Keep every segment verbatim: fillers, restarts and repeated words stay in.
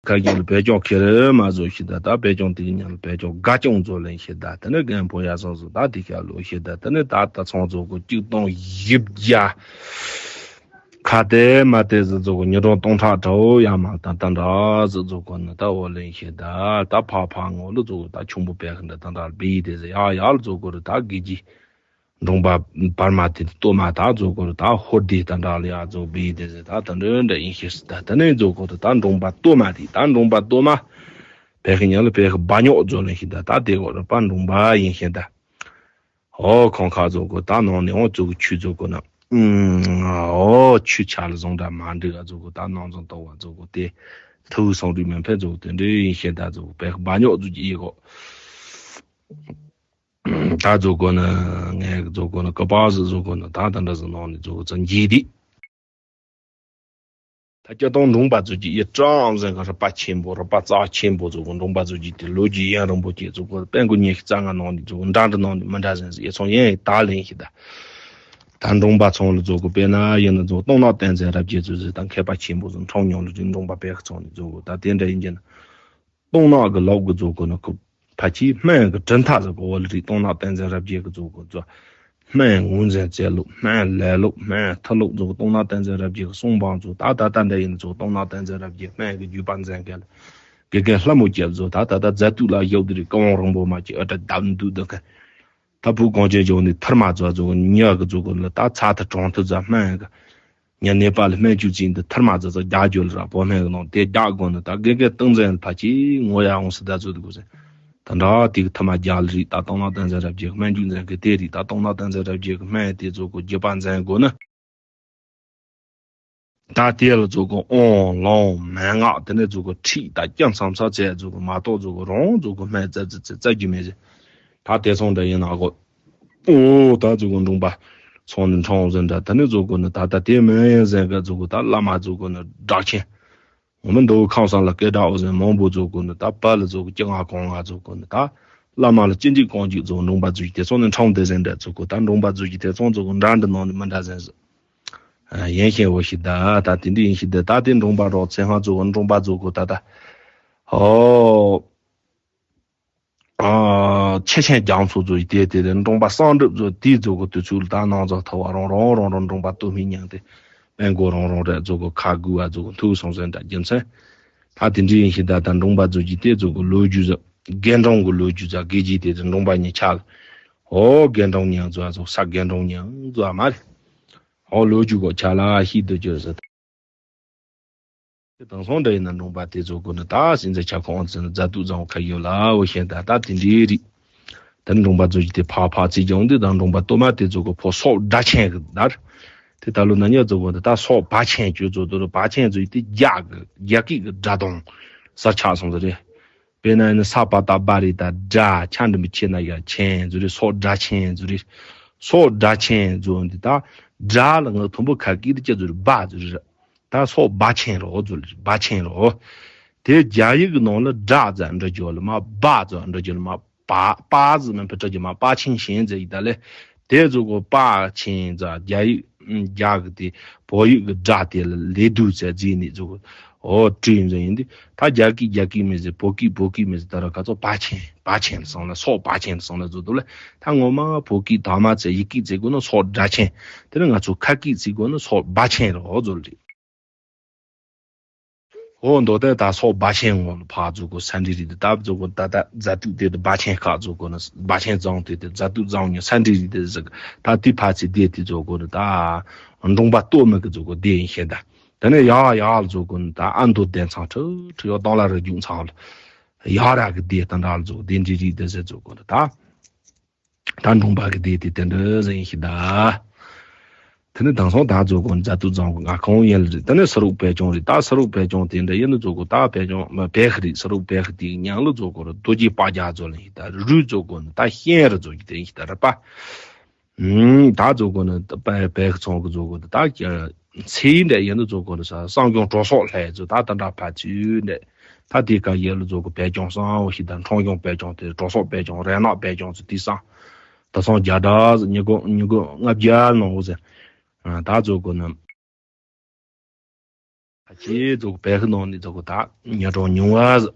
ཁ་ཡིན་ལ་བེ་ཅོང་ཁེ་རེ་མ་བཟོ་ཤི་ད། ད་བེ་ཅོང་དེ་ཉམས་ལ་བེ་ཅོང་དགའ་ཅོང་བཟོ་ལེན་ཤི་ད། དེ་ནི་རྒན་ཕོ་ཡ་སང་བཟོ་ད་དེ་ཤ་ལོ་ཤི་ད། དེ་ནི་ད་ད་ཚོང་བཟོ་གོ་གཅིག་སྟོང་བཞི་བརྒྱ། ཁ་ཏེ་མ་ཏེ་ཟི་ཟོ་གོ་ཉི་གྲོང་སྟོང་ཕྲག་དྲའོ་ཡ་མ་ད་ད་འདྲ་ཟི་ཟོ་གོ་ནི་ད་འོ་ལེན་ཤི་ད། ད་ཕ་ཕ་ངོ་ལ་ཟོ་གོ་ད་ཆུང་པོ་བེ་ཁ་འདྲ་ད་འདྲ་བི་དེ་ཟི་ཡ་ཡ་ལ་ཟོ་གོ་རི་ད་གི་ཇི། འབྲོང་པ་བར་མ་དེ་སྟོད་མ་ད་ཛོ་གོ་རུ་ད་ཧོར་སྡེ་དང་འདྲ་ལ་ཡ་ཛོ་བི་དེ་ཟེར་ད་ད་འདྲ་འདྲ་ཡིན་ཤེས་སི་ད། ད་ནས་ཛོ་གོ་རུ་ད་འབྲོང་པ་སྟོད་མ་དེ་ད་འབྲོང་པ་སྟོད་མ་བེ་ཁི་ཉ་ལ་བེ་ཁི་བ་ཉོག་ཛོ་ལེན་ཤེས་ད། ད་དེ་གོ་རུ་པ་འབྲོང་པ་ཡིན་ཤེས་ད། ཧོ་ཁོང་ཁ་ཛོ་གོ་ད་ནང་ནས་འོ་ཙུ་གི་ཆུ་ཛོ་གོ་ན། ཨོ་ཆུ་ཆ་ལ་བཟུང་འདྲ་མ་འགྲིག་ག་ཛོ་གོ་ད་ནང་ཛོ་ཏོ་བ་ཛོ་གོ་དེ་ཐུ་སོང་རི་མེན་ཕེ་ཛོ་གོ་དེ་འདྲ་ཡིན་ཤེས་ད། ཛོ་གོ་བེ་ཁི་བ་ཉོག་ཛོ་ཀྱི་ཡི་གོ། ད་ཛོ་གོ་ན་ངས་ཛོ་གོ་ན་ཀ་པ་ཟི་ཛོ་གོ་ན་ད་ད་འདྲ་ཟི་ནང་ནས་ཛོ་གོ་ཙ་འགྱིས་དི། ད་སྐྱ་སྟོང་འབྲོང་པ་ཛོ་ཀྱི་ཡི་ཀྲང་ཟན་ག་ར་པ་ཆེན་པོ་ར་པ་རྩ་ཆེན་པོ་ཛོ་གོ་འབྲོང་པ་ཛོ་ཀྱི་དེ་ལོ་རྒྱུས་ཡན་རིང་པོ་ཀྱི་ཛོ་གོ་པན་གོ་ཉི་ཤི་རྩ་ལྔ་ནང་ནས་ཛོ་གོ་འདྲ་འདྲ་ནང་ནས་མི་འདྲ་ཟན་ཟི་ཡི་ཚོང་ཡན་ཡི་ད་ལེན་ཤི་ད། ད་འབྲོང་པ་ཚོང་ལ་ཛོ་གོ་དཔེར་ན་ཡིན་ན་ཛོ་སྟོང་ནག་བསྟན་འཛིན་རབ་རྒྱས་ཚོ་ཟི་ད་མཁས་པ་ཆེན་པོ་ཟི་འཁྲུངས་མྱོང་ལ་ཛོ་འབྲོང་པ་བེ་ཁི་ཚོང་ནས་ཛོ་གོ་ད་དེ་འདྲ་ཡིན་གྱི་ན། སྟོང་ནག་གི་ལོག་གི་ཛོ་གོ་ན་ཁོ་ཕ་ཆི་སྨན་གི་གྲུབ་མཐའ་ཟེར་གོ་བོ་ལ་རིགས་སྟོང་ནག་བསྟན་འཛིན་རབ་རྒྱས་གི་ཛོ་གོ་ཛོ། སྨན་ངོས་འཛིན་རྩལ་ལུགས་སྨན་ལས་ལུགས་སྨན་ཐུ་ལུགས་ཛོ་གོ་སྟོང་ནག་བསྟན་འཛིན་རབ་རྒྱས་གི་གསུང་འབངས་ཛོ་ད་ད་ད་འདྲ་ཡིན་ཛོ་སྟོང་ནག་བསྟན་འཛིན་རབ་རྒྱས་སྨན་གི་བརྒྱུད་པ་འཛིན་མཁན་ལ་དགེ་རྒན་ལྷ་མོ་སྐྱབས་ཛོ་ད་ད་ད་མཛད་དུས་ལ་ཡོད་དེ་རིགས་ཀ་བོང་རིང་པོ་མ་ཅིག་ཨ་ད་བདམས་འདུག་ད་མཁན། ད་བུ་གོང་ཆེན་ཇོ་ནི་ཐར་མ་ཛོ་ཛོ་གོ་ཉ་གི་ཛོ་གོ་ལ་ད་ཚ་ཐ་གྲོང་ཐུ་ཛ་སྨན་གི་ཉ་ནེ་པ་ལི་སྨན་བཅོས་ཚིག་འདི་ཐར་མ་ཛ་ཛ་རྒྱ་ཇོ་ལ་ར་བོ་སྨན་གི་ནང་དེ་རྒྱ་དགོ་ནི་ད་དགེ་རྒན་ཏང་འཛིན་ཕ་ཆི་ངོ་ཡ་འོང་སི་ད་ཛོ་དི་གོ་ཟེ། ད་འདྲ་དེ་གི་ཐ་མ་རྒྱ་ལ་རིགས་ད་སྟོང་ནག་བསྟན་འཛིན་རབ་རྒྱས་སྨན་བཅོས་འཛིན་གི་དེ་རིགས་ད་སྟོང་ནག་བསྟན་འཛིན་རབ་རྒྱས་སྨན་དེ་ཛོ་གོ་བརྒྱུད་པ་འཛིན་དགོ་ནི། ད་དེ་ལ་ཛོ་གོ་ཨོང་ལོང་མན་ངག་དེ་ནས་ཛོ་གོ་ཁྲིད་ད་སྐྱ་མཚམས་ས་ཚད་ཛོ་གོ་མ་གཏོགས་ཛོ་གོ་རོང་ཛོ་གོ་སྨན་རྩ་རྩ་རྩ་རྩ་རྒྱུ་མེད་ཟེ། ད་དེ་སོང་འདྲ་ཡིན་ན་གོ། ཨོ་ད་ཛོ་གོ་འབྲོང་པ་ཚོང་ནི་འཕྲང་ཟེ་འདྲ་ད་ནི་ཛོ་གོ་ནི་ད་ད་དེ་མིན་ཡིན་ཟེ་ག་ཛོ་གོ་ད་བླ་མ་ཛོ་གོ་ནི་སྒྲག་ཆེན། འོ་མི་འདུག་ཁམས་སངས་ལ་སྐད་གྲགས་འོ་ཟེ་མང་པོ་ཛོ་གོ་ནི་ད་པ་ལ་ཛོ་གོ་སྐྱེ་ང་གོང་ང་ཛོ་གོ་ནི་ད་བླ་མ་ལ་ཅི་འཇིག་གོང་འཇིག་ཛོ་འབྲོང་པ་ཛོ་ཀྱི་དེ་ཚོ་ནི་འཕྲང་དེ་ཟེ་འདྲ་ཛོ་གོ་ད་འབྲོང་པ་ཛོ་ཀྱི་དེ་ཚོ་ཛོ་གོ་འདྲ་འདྲ་ནང་ནི་མི་འདྲ་ཟེ་ཟེ། ཡན་ཤེས་འོ་ཤི་ད་ད་དེ་འདྲ་ཡིན་ཤི་ད་ད་དེ་འབྲོང་པ་རོགས་ཚེ་སྔ་ཛོ་གོ་འབྲོང་པ་ཛོ་གོ་ད་ད། ཨོ། ཨ། ཆེ་ཆེན་རྒྱ་མཚོ་ཚོ་ཡི་དེ་དེ་རེད་འབྲོང་པ་གསང་སྒྲུབ་ཚོ་དེའི་ཚོ་གི་དུས་ཚོད་ལ་ད་ནང་ཚོ་ཐ་བ་རོང་རོང་རོང་རོང་འབྲོང་པ་སྟོད་སྨད་མཉམ་དེ་སྨན་སྒོ་རོང་རོང་རེད་ཚོ་གི་ཁ་དགུ་བ་ཚོ་གི་མཐུག་སོང་ཟེར་འདྲ་རྒྱུ་མཚན་ད་དེ་འདྲ་ཡིན་ཤི་ད་ད་འབྲོང་པ་ཚོ་གི་དེ་ཚོ་གི་ལོ་རྒྱུས་ཚོ་རྒན་འབྲོང་གི་ལོ་རྒྱུས་ཚོ་དགེ་རྒྱས་དེ་དེ་འབྲོང་པ་ཉི་ཆ་ལ་ཨོ་རྒན་འབྲོང་ཉང་ཚོ་ཚོ་ས་རྒན་འབྲོང་ཉང་ཚོ་མ་རེད་ཨོ་ལོ་རྒྱུས་གོ་ཆ་ལ་ཤི་དུ་གྱུར་ཟེར། དེ་དང་སོང་འདྲ་ཡིན་ན་འབྲོང་པ་དེ་ཚོ་གོ་ནི་ད་སྲིད་འཛིན་ཆ་ཁོང་ཚོ་ནི་མཛའ་གདུང་བཟང་བོ་ཁ་ཡོད་ལ་འོ་ཤེས་ད་ད་དེ་འདྲའི་རིགས། ད་ནི་འབྲོང་པ་ཚོ་ཞིག་དེ་ཕག་ཕག་ཚིག་ཀྱང་འདི་དང་འབྲོང་པ་སྟོད་མ་དེ་ཚོ་གོ་ཕོ་སོག་སྒྲ་ཆེན་གི་དར། དེ་ད་ལོ་ན་ཉག་ཚོ་གོ་ནི་ད་སོག་བ་ཆེན་གྱོད་ཚོ་དུ་རུ་བ་ཆེན་ཚོ་ཡིག་དེ་རྒྱ་གི་རྒྱ་སྐད་གི་སྒྲ་གདངས་གསར་ཆགས་སོང་ཚོ་རེད། དཔེར་ན་ཡིན་ན་ས་པ་ད་བ་རི་ད་སྒྲ་ཆ་འགྲིམ་པའི་ཆེ་ན་ཡ་ཆེན་ཚོ་རེད་སོག་སྒྲ་ཆེན་ཚོ་རེད། སོག་སྒྲ་ཆེན་ཚོ་འདི་ད་སྒྲ་ལ་ང་དུམ་བུ་ཁ་སྐད་དེ་ཅི་ཚོ་རེད་བ་ཚོ་རེད། ད་སོག་བ་ཆེན་རོ་ཚོ་ལ་བ་ཆེན་རོ། དེ་རྒྱ་ཡིག་གི་ནང་ལ་སྒྲ་ཙམ་འདྲ་རྒྱུ་ལ་མ་བ་ཙམ་འདྲ་རྒྱུ་ལ་མ་པ་པ་ཟི་མིན་པའི་སྒྲ་རྒྱུ་མ་པ་ཆེན་ཞེན་ཟེར་ཡིག་ད་ལས་དེ་ཚོ་གོ་པ་ཆེན་ཙམ་རྒྱ་ཡིག་རྒྱ་གི་དེ་བོད་ཡིག་གི་སྒྲ་དེ་ལ་ལས་དུས་ཙམ་རྫས་ནི་ཚོ་གོ་ཨོ་བྲིས་ཡིན་ཟེར་ཡིན་དུས་ད་རྒྱ་སྐད་རྒྱ་སྐད་མི་ཟེར་བོད་སྐད་བོད་སྐད་མི་ཟེར་ད་ར་ཁ་ཚོ་པ་ཆེན་པ་ཆེན་ལ་སོང་ལ་སོག་པ་ཆེན་ལ་སོང་ལ་ཚོ་དུ་ལ་ད་ངོ་མ་བོད་སྐད་དག་མ་ཚེ་ཡིག་སྐད་ཚེ་གོ་ན་སོག་སྒྲ་ཆེན་དེ་ནི་ང་ཚོ་ཁ་སྐད་ཚེ་གོ་ན་སོག་བ་ཆེན་རོ་ཚོ་ལ་རེད། ཨོ་མདོ་དེ་ད་སོག་བ་ཆེན་ངོ་ལ་ཕག་ཚོ་གོ་ས་འདྲི་རི་དེ་ད་ཚོ་གོ་ད་ད་མཛའ་དུས་དེ་ད་བ་ཆེན་ཁག་ཚོ་གོ་ན་བ་ཆེན་གཙང་དེ་དེ་མཛའ་དུས་གཙང་ཉོ་ས་འདྲི་རི་དེ་ཟིག་ད་དེ་ཕ་ཚེ་དེ་དེ་ཚོ་གོ་ན་ད་འབྲོང་པ་སྟོད་མི་གི་ཚོ་གོ་དེ་ཡིན་ཤེས་ད། དེ་ནས་ཡག་ཡག་ལ་ཚོ་གོ་ན་ད་ཨ་མདོ་གདན་ཚང་ཁྲི་ཁྲི་ཡོ་དང་ལ་རི་རྒྱུག་ཚང་ལ་ཡག་ར་གི་དེ་ད་འདྲ་ལ་ཚོ་དེ་འདྲི་རི་དེ་ཟེར་ཚོ་གོ་ན་ད། ད་འབྲོང་པ་གི་སྡེ་དེ་དེ་འདྲ་ཟིག་ཡིན་ཤི་ད། དེ་ནི་དེང་སང་ད་ཚོ་གོ་མཛའ་དུ་བཟང་གོ་ང་ཁོང་ཡན་ལ་རེད། དེ་ནི་ས་རུག་བེ་ཅོང་རེད། ད་ས་རུག་བེ་ཅོང་དེ་འདྲ་ཡིན་ནི་ཚོ་གོ་ད་བེ་ཅོང་མ་བེ་ཁི་རེད། ས་རུག་བེ་ཁི་དེ་ཉང་ལ་ཚོ་གོ་ར་རྡོ་རྗེ་པ་རྒྱ་ཚོ་ལ་ཡིན་ད་རུས་ཚོ་གོ་ནི་ད་ཤན་ར་ཚོ་གི་དེ་ཡིན་ཤི་ད་ར་པ། ད་ཚོ་གོ་ནི་ད་བེ་བེ་ཁི་ཚོང་གི་ཚོ་གོ་ད་ད། ཚེ་འདྲ་ཡིན་ནི་ཚོ་གོ་ནི་ས་སངས་རྒྱས་གྲོ་སོག་ལྷས་ཚོ་ད་ད་འདྲ་ཕ་ཚུ་འདྲ། ད་དེ་ག་ཡེ་ལ་ཚོ་གོ་བེ་ཅོང་སང་བོ་ཞིག་ད་འཕྲང་ཡོང་བེ་ཅོང་དེ་གྲོ་སོག་བེ་ཅོང་རེ་ནག་བེ་ཅོང་ཚོ་དེ་སང་ད་སང་རྒྱ་གྲགས་ཉི་གོ་ཉི་གོ་ལྔ་བརྒྱ་ནང་བོ་ཟེར། ད་ཚོ་གོ་ནི། ཁྱེད་ཚོ་བོད་ཁ་ནང་ནས་ཚོ་གོ་ད་ཉ་གྲོང་ཉུང་བ་ཟིག་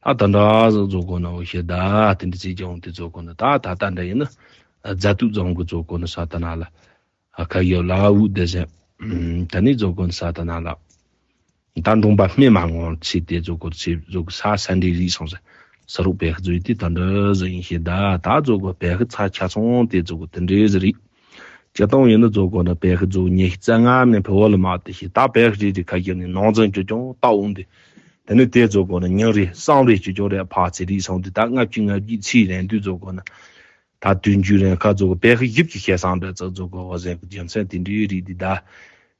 ད་ད་འདྲ་ཟིག་ཚོ་གོ་ན་འོ་ཤེས་ད་དེ་འདྲ་ཅིག་ཀྱང་དེ་ཚོ་གོ་ན་ད་ད་ད་འདྲ་ཡིན་ན་རྫ་དུག་རྫོང་གི་ཚོ་གོ་ན་ས་ད་ན་ལ་ཁ་ཡོད་ལ་འུ་དེ་ཟེར་ད་ནི་ཚོ་གོ་ན་ས་ད་ན་ལ་ད་འབྲོང་པ་སྨིན་མ་ངོ་ཚེ་དེ་ཚོ་གོ་ཚེ་ཚོ་གོ་ས་ས་འདྲའི་རིགས་སོང་ཟེར་ས་རུག་བོད་ཁ་ཚོ་ཡི་དེ་ད་འདྲ་ཟིག་ཡིན་ཤེས་ད་ད་ཚོ་གོ་བོད་ཁ་ཚ་ཆ་ཚང་དེ་ཚོ་གོ་དེ་འདྲ་ཟིག་རེད། སྤྱིར་བཏང་ཡིན་ན་རྫོགས་དགོས་ན་བོད་ཁ་རྫོགས་ཉི་ཤུ་རྩ་ལྔ་མིན་བོད་ལ་མ་དེ་ཤི་ད་བོད་ཁ་རེ་རེ་ཁ་ཤས་ནི་ནང་ཚན་ཅོ་ཅོང་ལྟ་འོང་དུས། དེ་ནི་དེ་རྫོགས་དགོས་ན་ཉིན་རེ་བསམ་རེ་ཅོ་ཅོང་རེ་ཕར་ཚེ་རེ་སོང་དུས་ད་ལྔ་བཅུ་ང་བརྒྱད་ཚེ་རན་དུས་རྫོགས་དགོས་ན། ད་དུས་མཇུག་རན་ཁ་རྫོགས་བོད་ཁ་ཞིབ་ཀྱི་ཤེས་སང་འདྲ་ཚག་རྫོགས་དགོས་བ་ཟན་གི་རྒྱུ་མཚན་དེ་འདྲའི་རིགས་འདི་ད།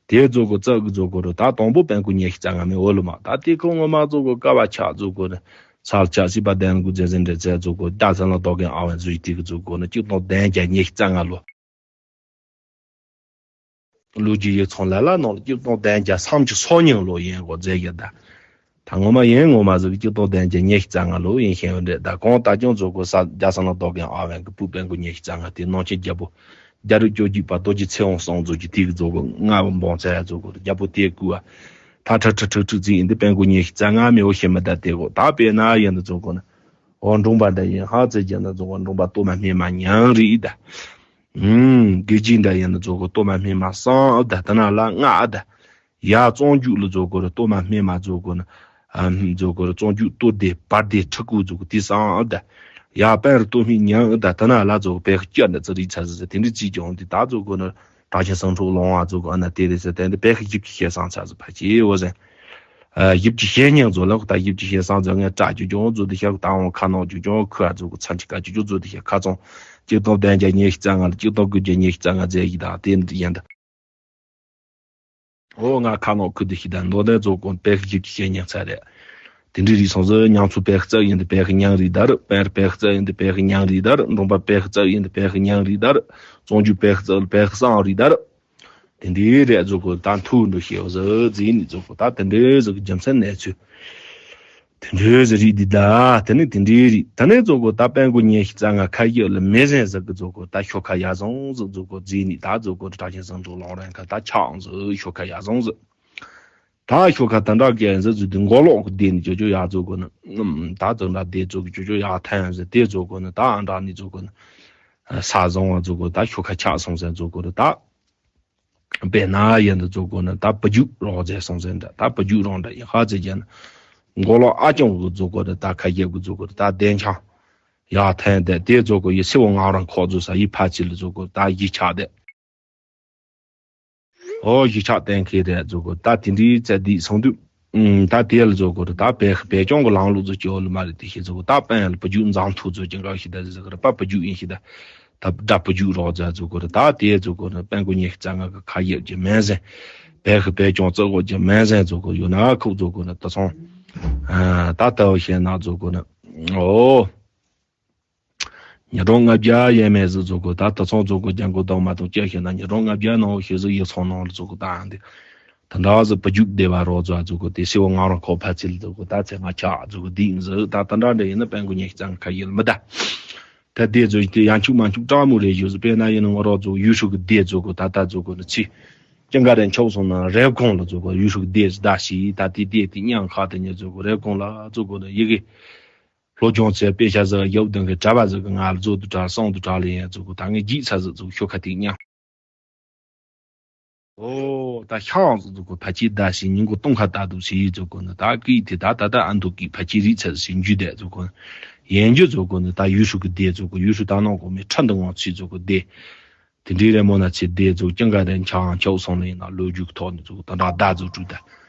དེ་རྫོགས་དགོས་རྩ་གི་རྫོགས་དགོས་རུ་ད་དང་པོ་བོད་ཁ་ཉི་ཤུ་རྩ་ལྔ་མིན་བོད་ལ་མ་ད་དེ་ཁོ་ངོ་མ་རྫོགས་དགོས་ཀ་བ་ཆག་རྫོགས་དགོས་ན། ས་ལ་ཆག་སྲིད་པ་ལྡན་གི་རྫས་ཟིན་འདྲ་ཚེ་རྫོགས་དགོས་ད་ས་ལ་རྡོ་རྒན་ཨ་བན་ཟུ་ཡི་དེ་གི་རྫོགས་དགོས་ན་གཅིག་སྟོང་བདུན་བརྒྱ་ཉི་ཤུ་རྩ་ལྔ་ལོ། ལོ་རྒྱུས་ཡིག་ཚང་ལ་ལ་ནང་ལ་གཅིག་སྟོང་བདུན་བརྒྱ་སུམ་ཅུ་སོ་གཉིས་ལོ་ཡིན་གོ་མཛད་ཡོད་ད། ད་ངོ་མ་ཡིན་ངོ་མ་ཟིག་གཅིག་སྟོང་བདུན་བརྒྱ་ཉི་ཤུ་རྩ་ལྔ་ལོ་ཡིན་ཤེས་ཡོད་འདྲེ་ད་གོང་ད་ཀྱང་ཚོ་གོ་ས་རྒྱ་ས་ལ་རྡོ་རྒན་ཨ་བན་གི་བུ་བན་གོ་ཉི་ཤུ་རྩ་ལྔ་དེ་ནང་ཆེན་རྒྱལ་པོ་རྒྱ་རུ་སྐྱོ་རྒྱུག་པ་རྡོ་རྗེ་ཚེ་དབང་སང་ཚོ་གི་དེ་གི་ཚོ་གོ་ལྔ་བ་འབོང་ཚད་ཚོ་གོ་རྒྱལ་པོ་དེ་བཀུ་བ་ད་ཁྲ་ཁྲ་ཁྲ་ཁྲུ་ཚིག་ཡིན་འདི་བན་གོ་ཉི་ཤུ་རྩ་ལྔ་མེ་འོ་ཤེས་མི་ད་དེ་གོ་ད་དཔེར་ན་ཡིན་འདི་ཚོ་གོ་ན་འོ་འབྲོང་པ་འདྲ་ཡིན་ཧ་ཚེ་རྒྱལ་ན་ཚོ་གོ་འབྲོང་པ་སྟོད་མ་སྨིན་མ་ཉང་རི་ད། ཨུམ། དགེ་བཅུ་འདྲ་ཡིན་ན་རྫོགས་གོ་སྟོད་མ་སྨིན་མ་གསང་ཨ་ད་ད་ན་ལ་ལྔ་ཨ་ད། ཡ་བཙོང་རྒྱུག་ལ་རྫོགས་གོ་ར་སྟོད་མ་སྨིན་མ་རྫོགས་གོ་ན། ཨ་ཧུམ་རྫོགས་གོ་ར་བཙོང་རྒྱུག་སྟོད་སྡེ་བར་སྡེ་ཁྲི་ཀུ་རྫོགས་གོ་དེ་གསང་ཨ་ད། ཡ་དཔལ་རི་སྟོད་སྨིན་ཉང་ཨ་ད་ད་ན་ལ་རྫོགས་གོ་བེ་ཁ་སྐྱ་འདྲ་ཙི་རི་ཚ་ཟི་ཟི་དེ་འདྲི་ཅི་ཀྱང་འདི་ད་རྫོགས་གོ་ན་དྲག་ཆེན་སང་འཕྲོག་ལོང་བ་རྫོགས་གོ་ཨ་ན་དེ་རེ་ཟི་དེ་འདི་བེ་ཁ་ཞིབ་ཀྱི་ཤེས་སང་ཚ་ཟི་ཕ་ཆེ་འོ་ཟན། ཨ་ཞིབ་ཀྱི་ཤེས་ཉང་རྫོགས་ལ་ད་ཞིབ་ཀྱི་ཤེས་སང་རྫོགས་ངས་དྲག་ཅི་ཀྱང་རྫོགས་དེ་ཤ་ད་འོང་ཁ་ནང་ཅི་ཀྱང་ཁུ་ཨ་རྫོགས་གོ་ཚ་འཁྲི་ཀ་ཅི་ཀྱང་རྫོགས་དེ་ཤ་ཁ་ཚང་། གཅིག་སྟོང་བདུན་བརྒྱ་ཉི་ཤུ་རྩ་ལྔ་ལ་གཅིག་སྟོང་དགུ་བརྒྱ་ཉི་ཤུ་རྩ་ལྔ་རྫས་ཡི་དང་དེ་འདི་ཡན་ད། འོ་ང་ཁ་ནང་ཁུ་འདི་ཤི་ད་མདོ་དོན་རྫོགས་གོ་བེ་ཁ་ཞིབ་ཀྱི་ཤེས་ཉང་ཚ་རེད། དེ་འདྲའི་རིགས་སོང་ཟི་ཉང་ཚུ་བེ་ཁ་རྩ་ཡིན་ད་བེ་ཁ་ཉང་རི་ད་རུ་བེ་ར་བེ་ཁ་རྩ་ཡིན་ད་བེ་ཁ་ཉང་རི་ད་རུ་འབྲོང་པ་བེ་ཁ་རྩ་ཡིན་ད་བེ་ཁ་ཉང་རི་ད་རུ་བཙོང་རྒྱུག་བེ་ཁ་རྩ་བེ་ཁ་སང་རི་ད་རུ། དེ་འདྲའི་རེད་རྫོགས་གོ་ད་མཐུ་འགྲོ་ཤེས་བཟོ་རྫི་ནི་རྫོགས་གོ་ད་དེ་འདྲའི་ཟིག་གི་རྒྱུ་མཚན་གནས་ཚུལ། དེ་འདྲའི་ཟིག་རིགས་འདི་ད་དེ་ནི་དེ་འདྲའི་རིགས་ད་ནི་རྫོགས་གོ་ད་བན་གོ་ཉི་ཤུ་རྩ་ལྔ་ཁ་ཡོད་ལ་མེ་ཟན་ཟིག་གི་རྫོགས་གོ་ད་ཤོ་ཁ་ཡ་བཟང་ཟིག་རྫོགས་གོ་རྫི་ནི་ད་རྫོགས་གོ་ད་དྲག་ཆེན་སང་འགྲོ་ལོང་རན་ཁ་ད་ཆག་ཟིག་ཤོ་ཁ་ཡ་བཟང་ཟིག་ད་ཤོ་ཁ་ད་འདྲ་གི་ཟིག་ཟིག་དེ་མགོ་ལོག་གི་དེ་ནི་ཅོ་ཅོ་ཡ་རྫོགས་གོ་ནི་ད་ཙོ་འདྲ་དེ་རྫོགས་གོ་ཅོ་ཅོ་ཡ་ཐན་ཟིག་དེ་རྫོགས་གོ་ནི་ད་ཨ་འདྲ་ནི་རྫོགས་གོ་ནི་ས་བཟང་བ་རྫོགས་གོ་ད་ཤོ་ཁ་ཆག་སོང་ཟིག་རྫོགས་གོ་ནི་ད། དཔེར་ན་ཡིན་ན་རྫོགས་གོ་ན་ད་བུ་རྒྱུད་རོགས་མཛད་སོང་ཟེར་འདྲ་ད་བུ་རྒྱུད་རོགས་འདྲ་ཡིན་ཧ་ཚེ་རྒྱ་ན། མགོ་ལོག་ཨ་ཅང་གི་རྫོགས་གོ་ན་ད་ཁ་ཡེབ་གི་རྫོགས་གོ་ན་ད་བདེན་ཆང་། ཡ་ཐན་དེ་དེ་རྫོགས་གོ་ཡི་སེ་བོ་ངང་རང་ཁོག་རྫོགས་ས་ཡི་ཕ་ཚི་ལ་རྫོགས་གོ་ད་ཡི་ཆགས་དེ། ཨོ་ཡི་ཆགས་བསྟན་མཁན་རེད་རྫོགས་གོ་ད་དེ་འདྲའི་རྩ་དེ་སོང་དུས། ཨུམ། ད་དེ་ལ་རྫོགས་གོ་རེད་ད་བེ་བེ་ཅོང་གི་ལང་ལུགས་རྫོགས་ཀྱི་འོ་ལུ་མ་རེད་དེ་ཤེས་རྫོགས་གོ་ད་པན་ལ་བུ་རྒྱུད་འཛམ་ཐུག་རྫོགས་ཀྱི་འགའ་ཤི་ད་ཟེར་གི་རེད་པ་བུ་རྒྱུད་ཡིན་ཤི་ད། ད་དགྲ་བུ་རྒྱུད་རོགས་རྫ་རྫོགས་གོ་རེད་ད་དེ་རྫོགས་གོ་རེད་པན་གོ་ཉི་ཤུ་རྩ་ལྔ་གི་ཁ་ཡེབ་ཀྱི་མན་ཟན། བེ་ཤི་བེ་ཅོང་རྩ་གོ་ཀྱི་མན་ཟན་རྫོགས་གོ་ཡོད་ན་ཁུག་རྫོགས་གོ་ནི་ད་སོང་། ད་ལྟ་བ་ཤེས་ན་རྫོགས་གོ་ནི། ཨོ། ཉི་གྲངས་ལྔ་བརྒྱ་ཡས་མས་ཟིག་རྫོགས་གོ་ད་ད་ཚང་རྫོགས་གོ་རྒྱང་གོ་དང་མ་དང་བཅད་ཤེས་ན་ཉི་གྲངས་ལྔ་བརྒྱ་ནང་ཤེས་ཟིག་ཡིག་ཚང་ནང་ལ་རྫོགས་གོ་ད་འདི། ད་འདྲ་ཟིག་བུ་རྒྱུད་སྡེ་བ་རོགས་རྫོགས་རྫོགས་གོ་དེ་སེ་བོ་ངང་རང་ཁོག་ཕ་ཚིལ་རྫོགས་གོ་ད་ཚེ་ང་ཆག་རྫོགས་གོ་འདི་ཡིན་ཟིག་ད་ད་འདྲ་འདྲ་ཡིན་ན་པན་གོ་ཉི་ཤུ་རྩ་ལྔ་ཁ་ཡིལ་མི་ད། ད་དེ་ཚོ་དེ་ཡང་ཆུག་མ་ཆུག་སྤྲང་མོ་རེ་ཡོད་ཟིག་དཔེར་ན་ཡིན་ན་ང་རོགས་རྫོགས་ཡུལ་ཤུགས་ཀྱི་སྡེ་རྫོགས་གོ་ད་ད་རྫོགས་གོ་ནི་ཚེ། ཅང་ག་རེ་འཆོག་སོང་ན་རེབ་གོང་ལ་རྫོགས་གོ་ཡུལ་ཤུགས་སྡེ་ཟིག་ད་ཞིག་ད་དེ་སྡེ་དེ་མཉམ་ཁག་དེ་ཉིད་རྫོགས་གོ་རེབ་གོང་ལ་རྫོགས་གོ་ནི་ཡི་གེ་ལྷོ་ལྗོངས་ཚེ་དཔེ་ཆ་ཟིག་ཡབ་དང་གི་གྲྭ་པ་ཟིག་གི་ང་ལ་རྫོགས་དུ་གྲྭ་སོང་དུ་གྲྭ་ལ་ཡན་རྫོགས་གོ་ད་ངས་བགྱིས་ཚ་ཟིག་རྫོགས་ཤོ་ཁ་ཐིག་མཉམ། ཨོ་ད་ཤང་ཟིག་རྫོགས་གོ་ཕ་ཆེ་ད་ཞིག་ཉིན་གོ་སྟོང་ཁ་ད་དུ་ཞིག་རྫོགས་གོ་ནི་ད་ཀི་དེ་ད་ད་ད་ཨ་མདོ་ཀི་ཕ་ཆེ་རིག་ཚ་ཞིག་འཇུ་དེ་རྫོགས་གོ་ནི་ཡན་འཇུ་རྫོགས་གོ་ནི་ད་ཡུལ་ཤུགས་ཀྱི་སྡེ་རྫོགས་གོ་ཡུལ་ཤུགས་ད་ནང་གོ་མི་ཁྲ་འདི་ངང་ཚུལ་རྫོགས་གོ་སྡེ། དེ་འདྲའི་རེ་མོ་ན་ཚེ་སྡེ་རྫོགས་ཀྱང་ག་རེ་འཆང་འཆོག་སོང་ལ་ཡིན་ན་ལོ་རྒྱུས་ཐོག་ནས་རྫོགས་ད་འདྲ་ད་རྫོགས་གྲུབ་ད།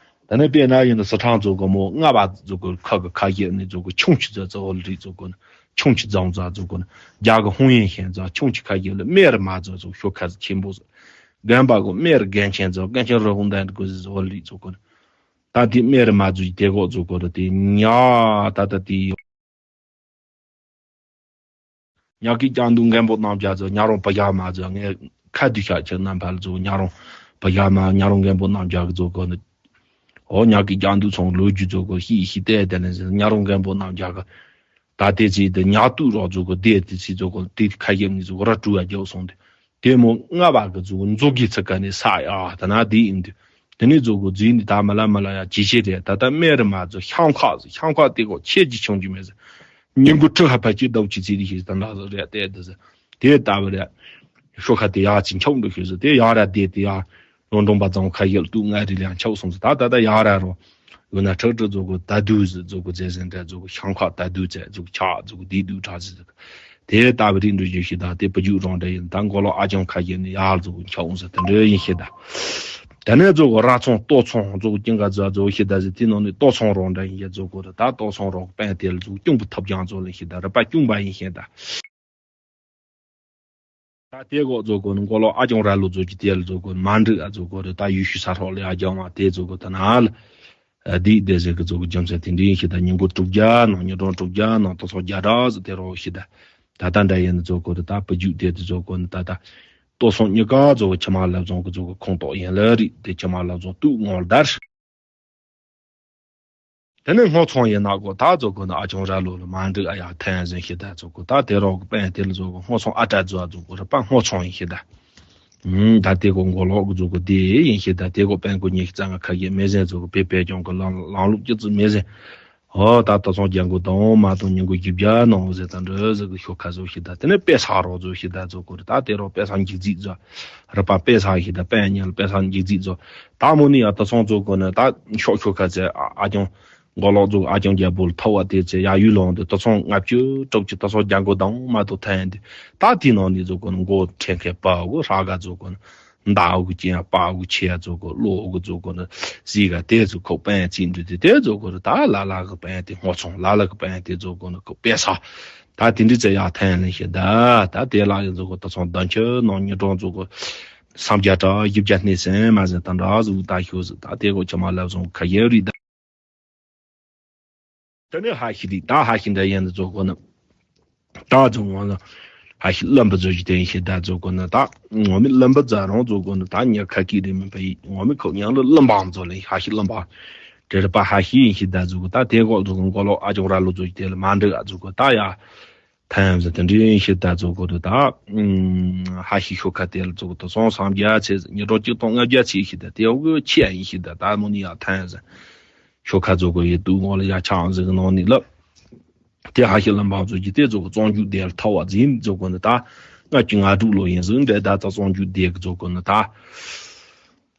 ད་ནི་དཔེར་ན་ཡིན་ན་སི་ཁྲང་རྫོགས་གོ་མོ་ལྔ་པ་རྫོགས་གོ་ཁ་གི་ཁ་ཤས་ནས་རྫོགས་གོ་ཆུང་ཆུ་རྫོགས་རྫོགས་འོ་ལི་རྫོགས་གོ་ན་ཆུང་ཆུ་རྫོགས་རྫོགས་རྫོགས་གོ་ན་རྒྱ་གི་ཧུང་ཡིན་ཤན་རྫོགས་ཆུང་ཆུ་ཁ་ཤས་ལ་སྨེ་རི་མ་རྫོགས་རྫོགས་ཤོ་ཁ་ཆེན་པོ་རྫོགས་རྒན་པ་གོ་སྨེ་རི་རྒན་ཆེན་རྫོགས་རྒན་ཆེན་རི་ཧུང་ལྡན་གོ་ཟི་རྫོགས་འོ་ལི་རྫོགས་གོ་ན་ད་དེ་སྨེ་རི་མ་རྫོགས་དེ་གོ་རྫོགས་གོ་ད་དེ་ཉ་ད་ད་དེ། ཉག་གི་རྒྱང་དུ་མགན་པོ་རྣམ་རྒྱལ་ཚོ་ཉ་རོང་བུ་ཞྭ་མ་ཚོ་ངས་ཁ་བསྡུས་ཤག་ཁྱེད་རྣམ་པ་ལ་ཚོ་ཉ་རོང་བུ་ཞྭ་མ་ཉ་རོང་མགན་པོ་རྣམ་རྒྱལ་གི་ཚོ་གོ་ནི། ཨོ་ཉག་གི་རྒྱང་དུ་ཚོང་ལོ་རྒྱུས་ཚོ་གོ་ཤི་ཤི་ཏེ་དེ་ནས་ཉ་རོང་མགན་པོ་རྣམ་རྒྱལ་གི་ད་ལྟའི་ཚེ་དེ་ཉག་ཏུ་རོགས་ཚོ་གོ་དེ་དེ་ཚེ་ཚོ་གོ་དེ་ཁ་ཡེམ་ནི་ཚོ་གོ་ར་ཀྲུ་བ་རྒྱལ་སོང་དེ་དེ་མོ་ལྔ་བ་གི་ཚོ་མཛོ་གི་ཚ་ག་ནས་ས་ཡ་ད་ན་དེ་ཡིན་དུ་ དེ་ནས་ཛོ་གོ་རྫིག་ནི་ད་མ་ལ་མ་ལ་ཡ་ཇི་ཆེ་རེད། ད་ལྟ་སྨན་རི་མ་ཛོ་ཤང་ཁག་ཟེར། ཤང་ཁག་དེ་གོ་ཆེ་ཇི་ཆུང་ཇི་མེད་ཟེར། ཉིན་གུང་ཁྲི་ཧ་ཕ་ཅི་ལྡབ་ཅི་ཚིག་རི་ཤི་ད་འདྲ་ཟེར་རེད་དེ་དེ་ཟེར། དེ་ལྟ་བུ་རེད། ཤོ་ཁ་དེ་ཡག་ཅི་འཁྱོག་འགྲོ་ཤི་ཟེར། དེ་ཡག་ར་དེ་དེ་ཡག་ལོ་འབྲོང་པ་ཙང་ཁ་ཡེལ་དུ་ང་རི་ལ་འཁྱོག་སོང་ཟེར། ད་ད་ད་ཡག་ར་རོ། འོ་ན་ཁྲག་ཁྲག་ཛོ་གོ་ད་དུ་ཟེར། ཛོ་གོ་རྫས་ཟེར་འདྲ་ཛོ་གོ་ཤང་ཁག་ད་དུ་ཚེ་ཛོ་གོ་ཆག་ཛོ་གོ་དེ་དུ་ཁྲག་ཟེར། དེ་ལྟ་བུ་རིགས་འགྲོ་རྒྱུ་ཞིག་དང་དེ་བུ་རྒྱུད་རང་འདྲ་ཡིན། ད་མགོ་ལོག་ཨ་ཅང་ཁ་ཡེ་ནི་ཡར་ཛོ་གོ་འཁྱོག་འོང་ཟེར་དེ་འདྲ་ཡིན་ཞིག་དང་། དེ་ནས་ཛོ་གོ་ར་ཚོང་ལྟོ་ཚོང་ཛོ་གོ་ཀྱང་ག་ཛོ་ཛོ་ཞིག་དང་ཟེར། དེ་ནང་ནས་ལྟོ་ཚོང་རང་འདྲ་ཡིན་ཞིག་ཛོ་གོ་ར། ད་ལྟོ་ཚོང་རང་པན་དེ་ལ་ཛོ་གོ་སྐྱོང་བུ་ཐབས་ཀྱང་ཛོ་ལ་ཞིག་དང་ར་པ་སྐྱོང་པ་ཡིན་ཞིག་དང་། ད་དེ་གོ་ཛོ་གོ་ནི་མགོ་ལོག་ཨ་ཅང་ར་ལོ་ཛོ་གི་དེ་ལ་ཛོ་གོ་མ་འགྲིག་ཨ་ཛོ་གོ་ར། ད་ཡུལ་ཤུལ་ས་རོག་ལ་ཨ་ཅང་མ་དེ་ཛོ་གོ་ད་ན་ལ། ཨ་དེ་དེ་ཟེར་གི་ཛོ་གོ་རྒྱུ་མཚན་དེ་འདྲ་ཡིན་ཞིག་དང་། ཉིན་གུང་དྲུག་བརྒྱ་ནང་ཉིན་གྲོང་དྲུག་བརྒྱ་ནང་ལྟོ་ཚོང་བརྒྱ་ཕྲག་ཟེར་དེ་རོགས་ཞིག་དང་། ད་ལྟ་འདྲ་ཡིན་ནི་ཛོ་གོ་ར། ད་བུ་རྒྱུད་དེ་དེ་ཛོ་གོ་ནི་ད་ལྟ་ལྟོ་ཚོང་གཉིས་ཀ་ཛོ་གོ་ཁྱི་མ་ལབ་ཚོང་གི་ཛོ་གོ་ཁོངས་གཏོགས་ཡིན་ལ་རེད། དེ་ཁྱི་མ་ལབ་ཚོང་དུག་ངོ་དར། དེ་ནས་སྔོ་ཚོང་ཡིན་ན་གོ་ད་ཛོ་གོ་ནི་ཨ་ཅང་ར་ལོ་ལ་མ་འགྲིག་ཨ་ཡ་ཐན་ཟིན་ཞིག་ད་ཛོ་གོ་ད་དེ་རོགས་གི་པན་དེ་ལ་ཛོ་གོ་སྔོ་ཚོང་ཨ་ཏྲ་ཛོ་ཛོ་གོ་ར་པ་སྔོ་ཚོང་ཡིན་ཞིག་ད། ཨུམ། ད་དེ་གོ་མགོ་ལོག་གི་ཛོ་གོ་དེ་ཡིན་ཞིག་ད། དེ་གོ་པན་གོ་ཉི་ཤུ་རྩ་ལྔ་ཁ་ཡེ་མེད་ཟིན་ཛོ་གོ་པེ་པེ་ཀྱང་གི་ལང་ལང་ལུགས་ཀྱི་ཙི་མེད་ཟིན། ཨོ་ད་ལྟོ་ཚོང་རྒྱག་མགོ་དང་མ་དང་ཉིན་གུང་བཞི་བརྒྱ་ནང་ཟེར་དང་འདྲ་ཟེར་གི་ཤོ་ཁ་ཟོ་ཞིག་ད། དེ་ནས་པེ་ས་རོགས་ཟོ་ཞིག་ད་ཛོ་གོ་ར། ད་དེ་རོགས་པེ་ས་འཇིག་རྫིག་ཟོ། ར་པ་པེ་ས་ཞིག་ད་པན་ཉལ་པེ་ས་འཇིག་རྫིག་ཟོ། ད་མོ་ནི་ཡ་ལྟོ་ཚོང་ཛོ་གོ་ནི་ད་ཤོག་ཤོ་ཁ་ཚེ་ཨ་ཨ་ཅང་མགོ་ལོག་ཛོ་ཨ་ཅང་རྒྱལ་པོ་ལ་ཐོ་བ་དེ་ཚེ་ཡ་ཡུལ་ལོང་དེ་ལྟོ་ཚོང་ལྔ་བཅུ་དྲུག་ཅུ་ལྟོ་ཚོང་རྒྱག་མགོ་དང་མ་དང་ཐན་དེ། ད་དེ་ནང་ནི་ཛོ་གོ་ནི་མགོ་ཁྲེན་ཁེ་པ་གོ་ཧྲ་ག་ཛོ་གོ་ནི། མདའ་འུ་གུ་ཅན་པ་འུ་གུ་ཆེ་ཡ་ཛོ་གོ་ལོ་འུ་གུ་ཛོ་གོ་ནི་སི་ག་དེ་ཚོ་ཁོ་པན་ཅིག་འདུས་ཏེ་དེ་ཛོ་གོ་ར། ད་ལ་ལ་གི་པན་དེ་སྔོ་ཚོང་ལ་ལ་གི་པན་དེ་ཛོ་གོ་ནི་ཁོ་པེ་ས། ད་དེ་འདྲི་ཚེ་ཡ་ཐན་ལེན་ཞེ་ད། ད་དེ་ལ་ཡ་ཛོ་གོ་ལྟོ་ཚོང་ལྡང་ཆུ་ནང་ཉིན་གྲོང་ཛོ་གོ་སམ་བརྒྱ་ཏྲ་བཞི་བརྒྱ་སྣེ་སེན་མ་ཟེར་ད་འདྲ་ཟུག་ད་ཤོ་ཟིག་ད་དེ་གོ་ཆ་མ་ལབ་སོང་ཁ་ཡེ་རི་ད། དེ་ནས་ཧ་ཤི་རི་ད་ཧ་ཤི་འདྲ་ཡན་དུ་ཛོ་གོ་ནི། ད་ཚོ་ངོ་ལ་ཧ་ཤི་བློན་པོ་ཚོ་ཞིག་དེ་ཡིན་ཞིག་ད་ཛོ་གོ་ནི། ད་ངོ་མི་བློན་པོ་ཛ་རང་ཛོ་གོ་ནི། ད་ཉ་ཁ་ཀི་རི་མིན་པ་ཡིན། ངོ་མི་ཁོ་ཉང་ལ་བློན་པའང་ཛོ་ལེ་ཧ་ཤི་བློན་པ་དེ་རི་པ་ཧ་ཤི་ཡིན་ཞིག་ད་ཛོ་གོ། ད་དེ་གོ་ཛོ་གོ་མགོ་ལོག་ཨ་ཅོག་ར་ལོ་ཛོ་ཞིག་དེ་ལ་མ་འགྲིག་ཨ་ཛོ་གོ། ད་ཡ་ཐན་ཟེར་དེ་འདྲི་ཡིན་ཞིག་ད་ཛོ་གོ་རི་ད། ཧ་ཤི་ཤོ་ཁ་དེ་ལ་ཛོ་གོ་ད་སོང་སམ་རྒྱ་ཚེ་ཉི་གྲོགས་གཅིག་སྟོང་ལྔ་བརྒྱ་ཚེ་ཞིག་ད་དེ་འུ་གོ་ཆེ་ཡིན་ཞིག་ད། ད་མོ་ནི་ཡ་ཐན་ཟེར། ཤོ་ཁ་ཛོ་གོ་ཡི་དུ་ངོ་ལ་ཡ་ཆག་ཟིག་ནང་ནི་ལབ། དེ་ཧ་ཤི་བློན་པ་ཚོ་གི་དེ་ཛོ་གོ་བཙོང་རྒྱུ་དེ་ལ་ཐོ་བ་འཛིན་ཛོ་གོ་ནི་ད་ལྔ་བཅུ་ང་དྲུག་ལོ་ཡིན་ཟིག་འདྲ། ད་ད་བཙོང་རྒྱུ་དེ་གི་ཛོ་གོ་ནི་ད་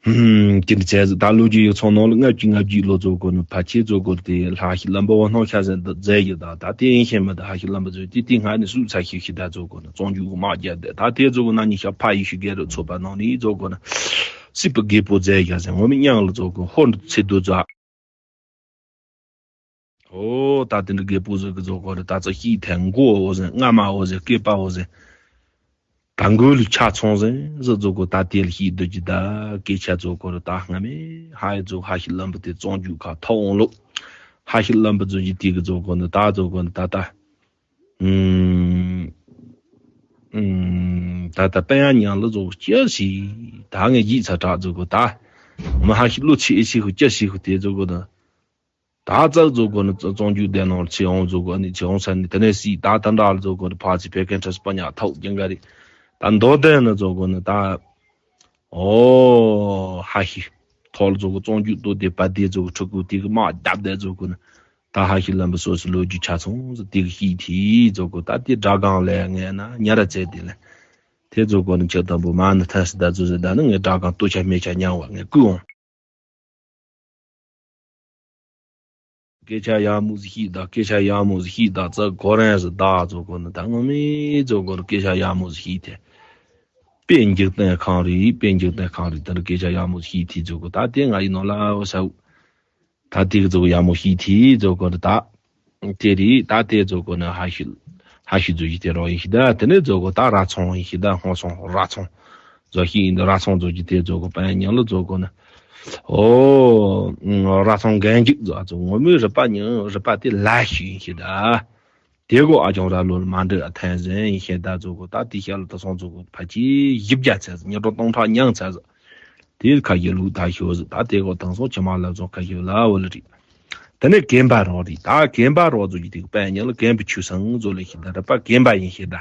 ཧུམ་དེ་འདྲ་ཚེ་ཟིག་ད་ལོ་རྒྱུས་ཡིག་ཚང་ནང་ལ་ལྔ་བཅུ་ང་བརྒྱད་ལོ་ཛོ་གོ་ནི་ཕ་ཁྱེད་ཛོ་གོ་དེ་ལྷ་ཤི་བློན་པ་བ་སྣང་ཤ་ཟན་ད་མཛད་ཡོད་ད། ད་དེ་ཡིན་ཤེས་མི་ད་ཧ་ཤི་བློན་པ་ཚོ་དེ་དེ་སྔ་ནི་སུ་ཚ་ཤི་ཤི་ད་ཛོ་གོ་ནི་བཙོང་རྒྱུ་གི་དམག་རྒྱབ་དེ་ད་དེ་ཛོ་གོ་ན་ཉི་ཤ་ཕ་ཡི་ཤི་རྒྱལ་རབས་ཚོགས་པ་ནང་ནི་ཛོ་གོ་ནི་སྲིད་པ་རྒད་པོ་མཛད་ཡ་ཟེར་ངོ་མི་མྱང་ལ་ཛོ་གོ་ཧོར་ཚེ་དུ་ཛ། ཨོ་ད་དེ་འདྲ་རྒད་པོ་ཟིག་གི་ཛོ་གོ་རི་ད་ཚོ་ཤི་ཐན་མགོ་འོ་ཟེར་རྔ་མ་འོ་ཟེར་སྐེད་པ་འོ་ཟེར། ད་མགོ་ལུས་ཆ་ཚང་ཟེར་ཟིག་ཛོ་གོ་ད་དེ་ལ་ཤི་འདུག་ཅི་ད་སྐད་ཆ་ཛོ་གོ་རི་ད་སྔ་མེ་ཧ་ཡི་ཛོ་ཧ་ཤི་བློན་པོ་དེ་བཙོང་རྒྱུ་ཁ་ཐོག་འོང་ལོ། ཧ་ཤི་བློན་པོ་ཛོ་ཅི་དེ་གི་ཛོ་གོ་ནི་ད་ཛོ་གོ་ནི་ད་ད། ཨུམ། ཨུམ། ད་ད་པན་ཡ་ཉང་ལ་ཛོ་གོ་ཅི་ཤི་ད་ངས་ཡིད་ཚ་དྲག་ཛོ་གོ་ད། མ་ཧ་ཤི་ལོ་ཆི་ཨི་ཤི་ཧུ་ཅི་ཤི་ཧུ་དེ་ཛོ་གོ་ད། ད་ཙག་ཛོ་གོ་ནི་བཙོང་རྒྱུ་དེ་ནང་ལ་ཆེ་འོང་ཛོ་གོ་ནི་ཆེ་འོང་ས་ནི་དེ་ནས་སི་ད་ད་འདྲ་ལ་ཛོ་གོ་ནི་ཕ་ཚི་བེ་ཁན་ཁྲ་སི་པ་ཉག་ཐོག་རྒྱང་ག་རི། ད་མདོ་དོན་ནི་ཛོ་གོ་ནི་ད། ཨོ། ཧ་ཤི། ཐོག་ལ་ཛོ་གོ་བཙོང་རྒྱུ་ཏོ་དེ་པ་དེ་ཛོ་གོ་ཕྲུ་གུ་དེ་གི་དམག་རྒྱབ་དེ་ཛོ་གོ་ནི། ད་ཧ་ཤི་བློན་པོ་སོ་སོ་ལོ་རྒྱུས་ཆ་ཚང་ཟིག་དེ་གི་ཤི་ཐི་ཛོ་གོ་ད་དེ་དྲ་གང་ལས་ངས་ན་ཉ་ར་ཚེ་དེ་ལས། དེ་ཛོ་གོ་ནི་ཆ་དམ་པོ་མ་ནི་ཐ་སི་ད་ཛོ་ཟེ་ད་ནི་ངས་དྲ་གང་ལྟོ་ཆ་མེ་ཆ་ཉང་བ་ངས་ཀུ་འོང་། སྐད་ཆ་ཡག་མོ་ཟིག་ཤེས་ད། སྐད་ཆ་ཡག་མོ་ཟིག་ཤེས་ད། ཙག་གོ་རན་ཟིག་ད་ཛོ་གོ་ནི་ད་ངོ་མི་ཛོ་གོ་ནི་སྐད་ཆ་ཡག་མོ་ཟིག་ཤེས་ཐལ། དཔེ་འཇིག་རྟེན་གང་རེད། དཔེ་འཇིག་རྟེན་གང་རེད། ད་ནི་སྐད་ཆ་ཡག་མོ་ཟིག་ཤེས་ཐལ་ཛོ་གོ་ད་དེ་ང་ཡི་ནོ་ལ་འོ་ས་འུ། ད་དེ་གི་ཛོ་གོ་ཡག་མོ་ཤེས་ཐལ་ཛོ་གོ་ནི་ད། དེ་རེད་ད་དེ་ཛོ་གོ་ནི་ཧ་ཤི། ཧ་ཤི་ཛོ་ཞིག་དེ་རོ་ཡིན་ཤི་ད་དེ་ནི་ཛོ་གོ་ད་ར་ཚོང་ཡིན་ཤི་ད་སྔོ་ཚོང་ར་ཚོང་། ཛོ་ཤི་ཡིན་ད་ར་ཚོང་ཛོ་ཞིག་དེ་ཛོ་གོ་པན་ཉང་ལ་ཛོ་གོ་ནི། ཨོ། ར་ཚང་འགན་འཇིག་ཛོ་ཨ་ཙོ་ངོ་མའི་རི་པ་ཉིན་རི་པ་དེ་ལ་ཞིག་ཡིན་ཤེས་ད། དེ་གོ་ཨ་ཅང་ར་ལོ་ལ་མ་འདྲི་ཨ་ཐན་ཟན་ཡིན་ཤེས་ད་ཛོ་གོ་ད་དེ་ཤ་ལ་ད་སོང་ཛོ་གོ་ཕ་ཅི་བཞི་བརྒྱ་ཚ་ཟ་ཉི་གྲོ་སྟོང་ཕྲག་ཉང་ཚ་ཟ། དེ་ཁ་ཤས་ལུག་ད་ཤོ་ཟ་ད་དེ་གོ་དང་སོང་ཆི་མ་ལ་ཛོ་ཁ་ཤས་ལ་འོ་ལ་རི། དེ་ནས་རྒན་པ་རོགས་རེད། ད་རྒན་པ་རོགས་ཚོ་ཡི་དེ་གི་པན་ཉི་ལ་རྒན་པོ་ཆོས་སེང་ཚོ་ལ་ཤི་ད་ར་པ་རྒན་པ་ཡིན་ཤི་ད།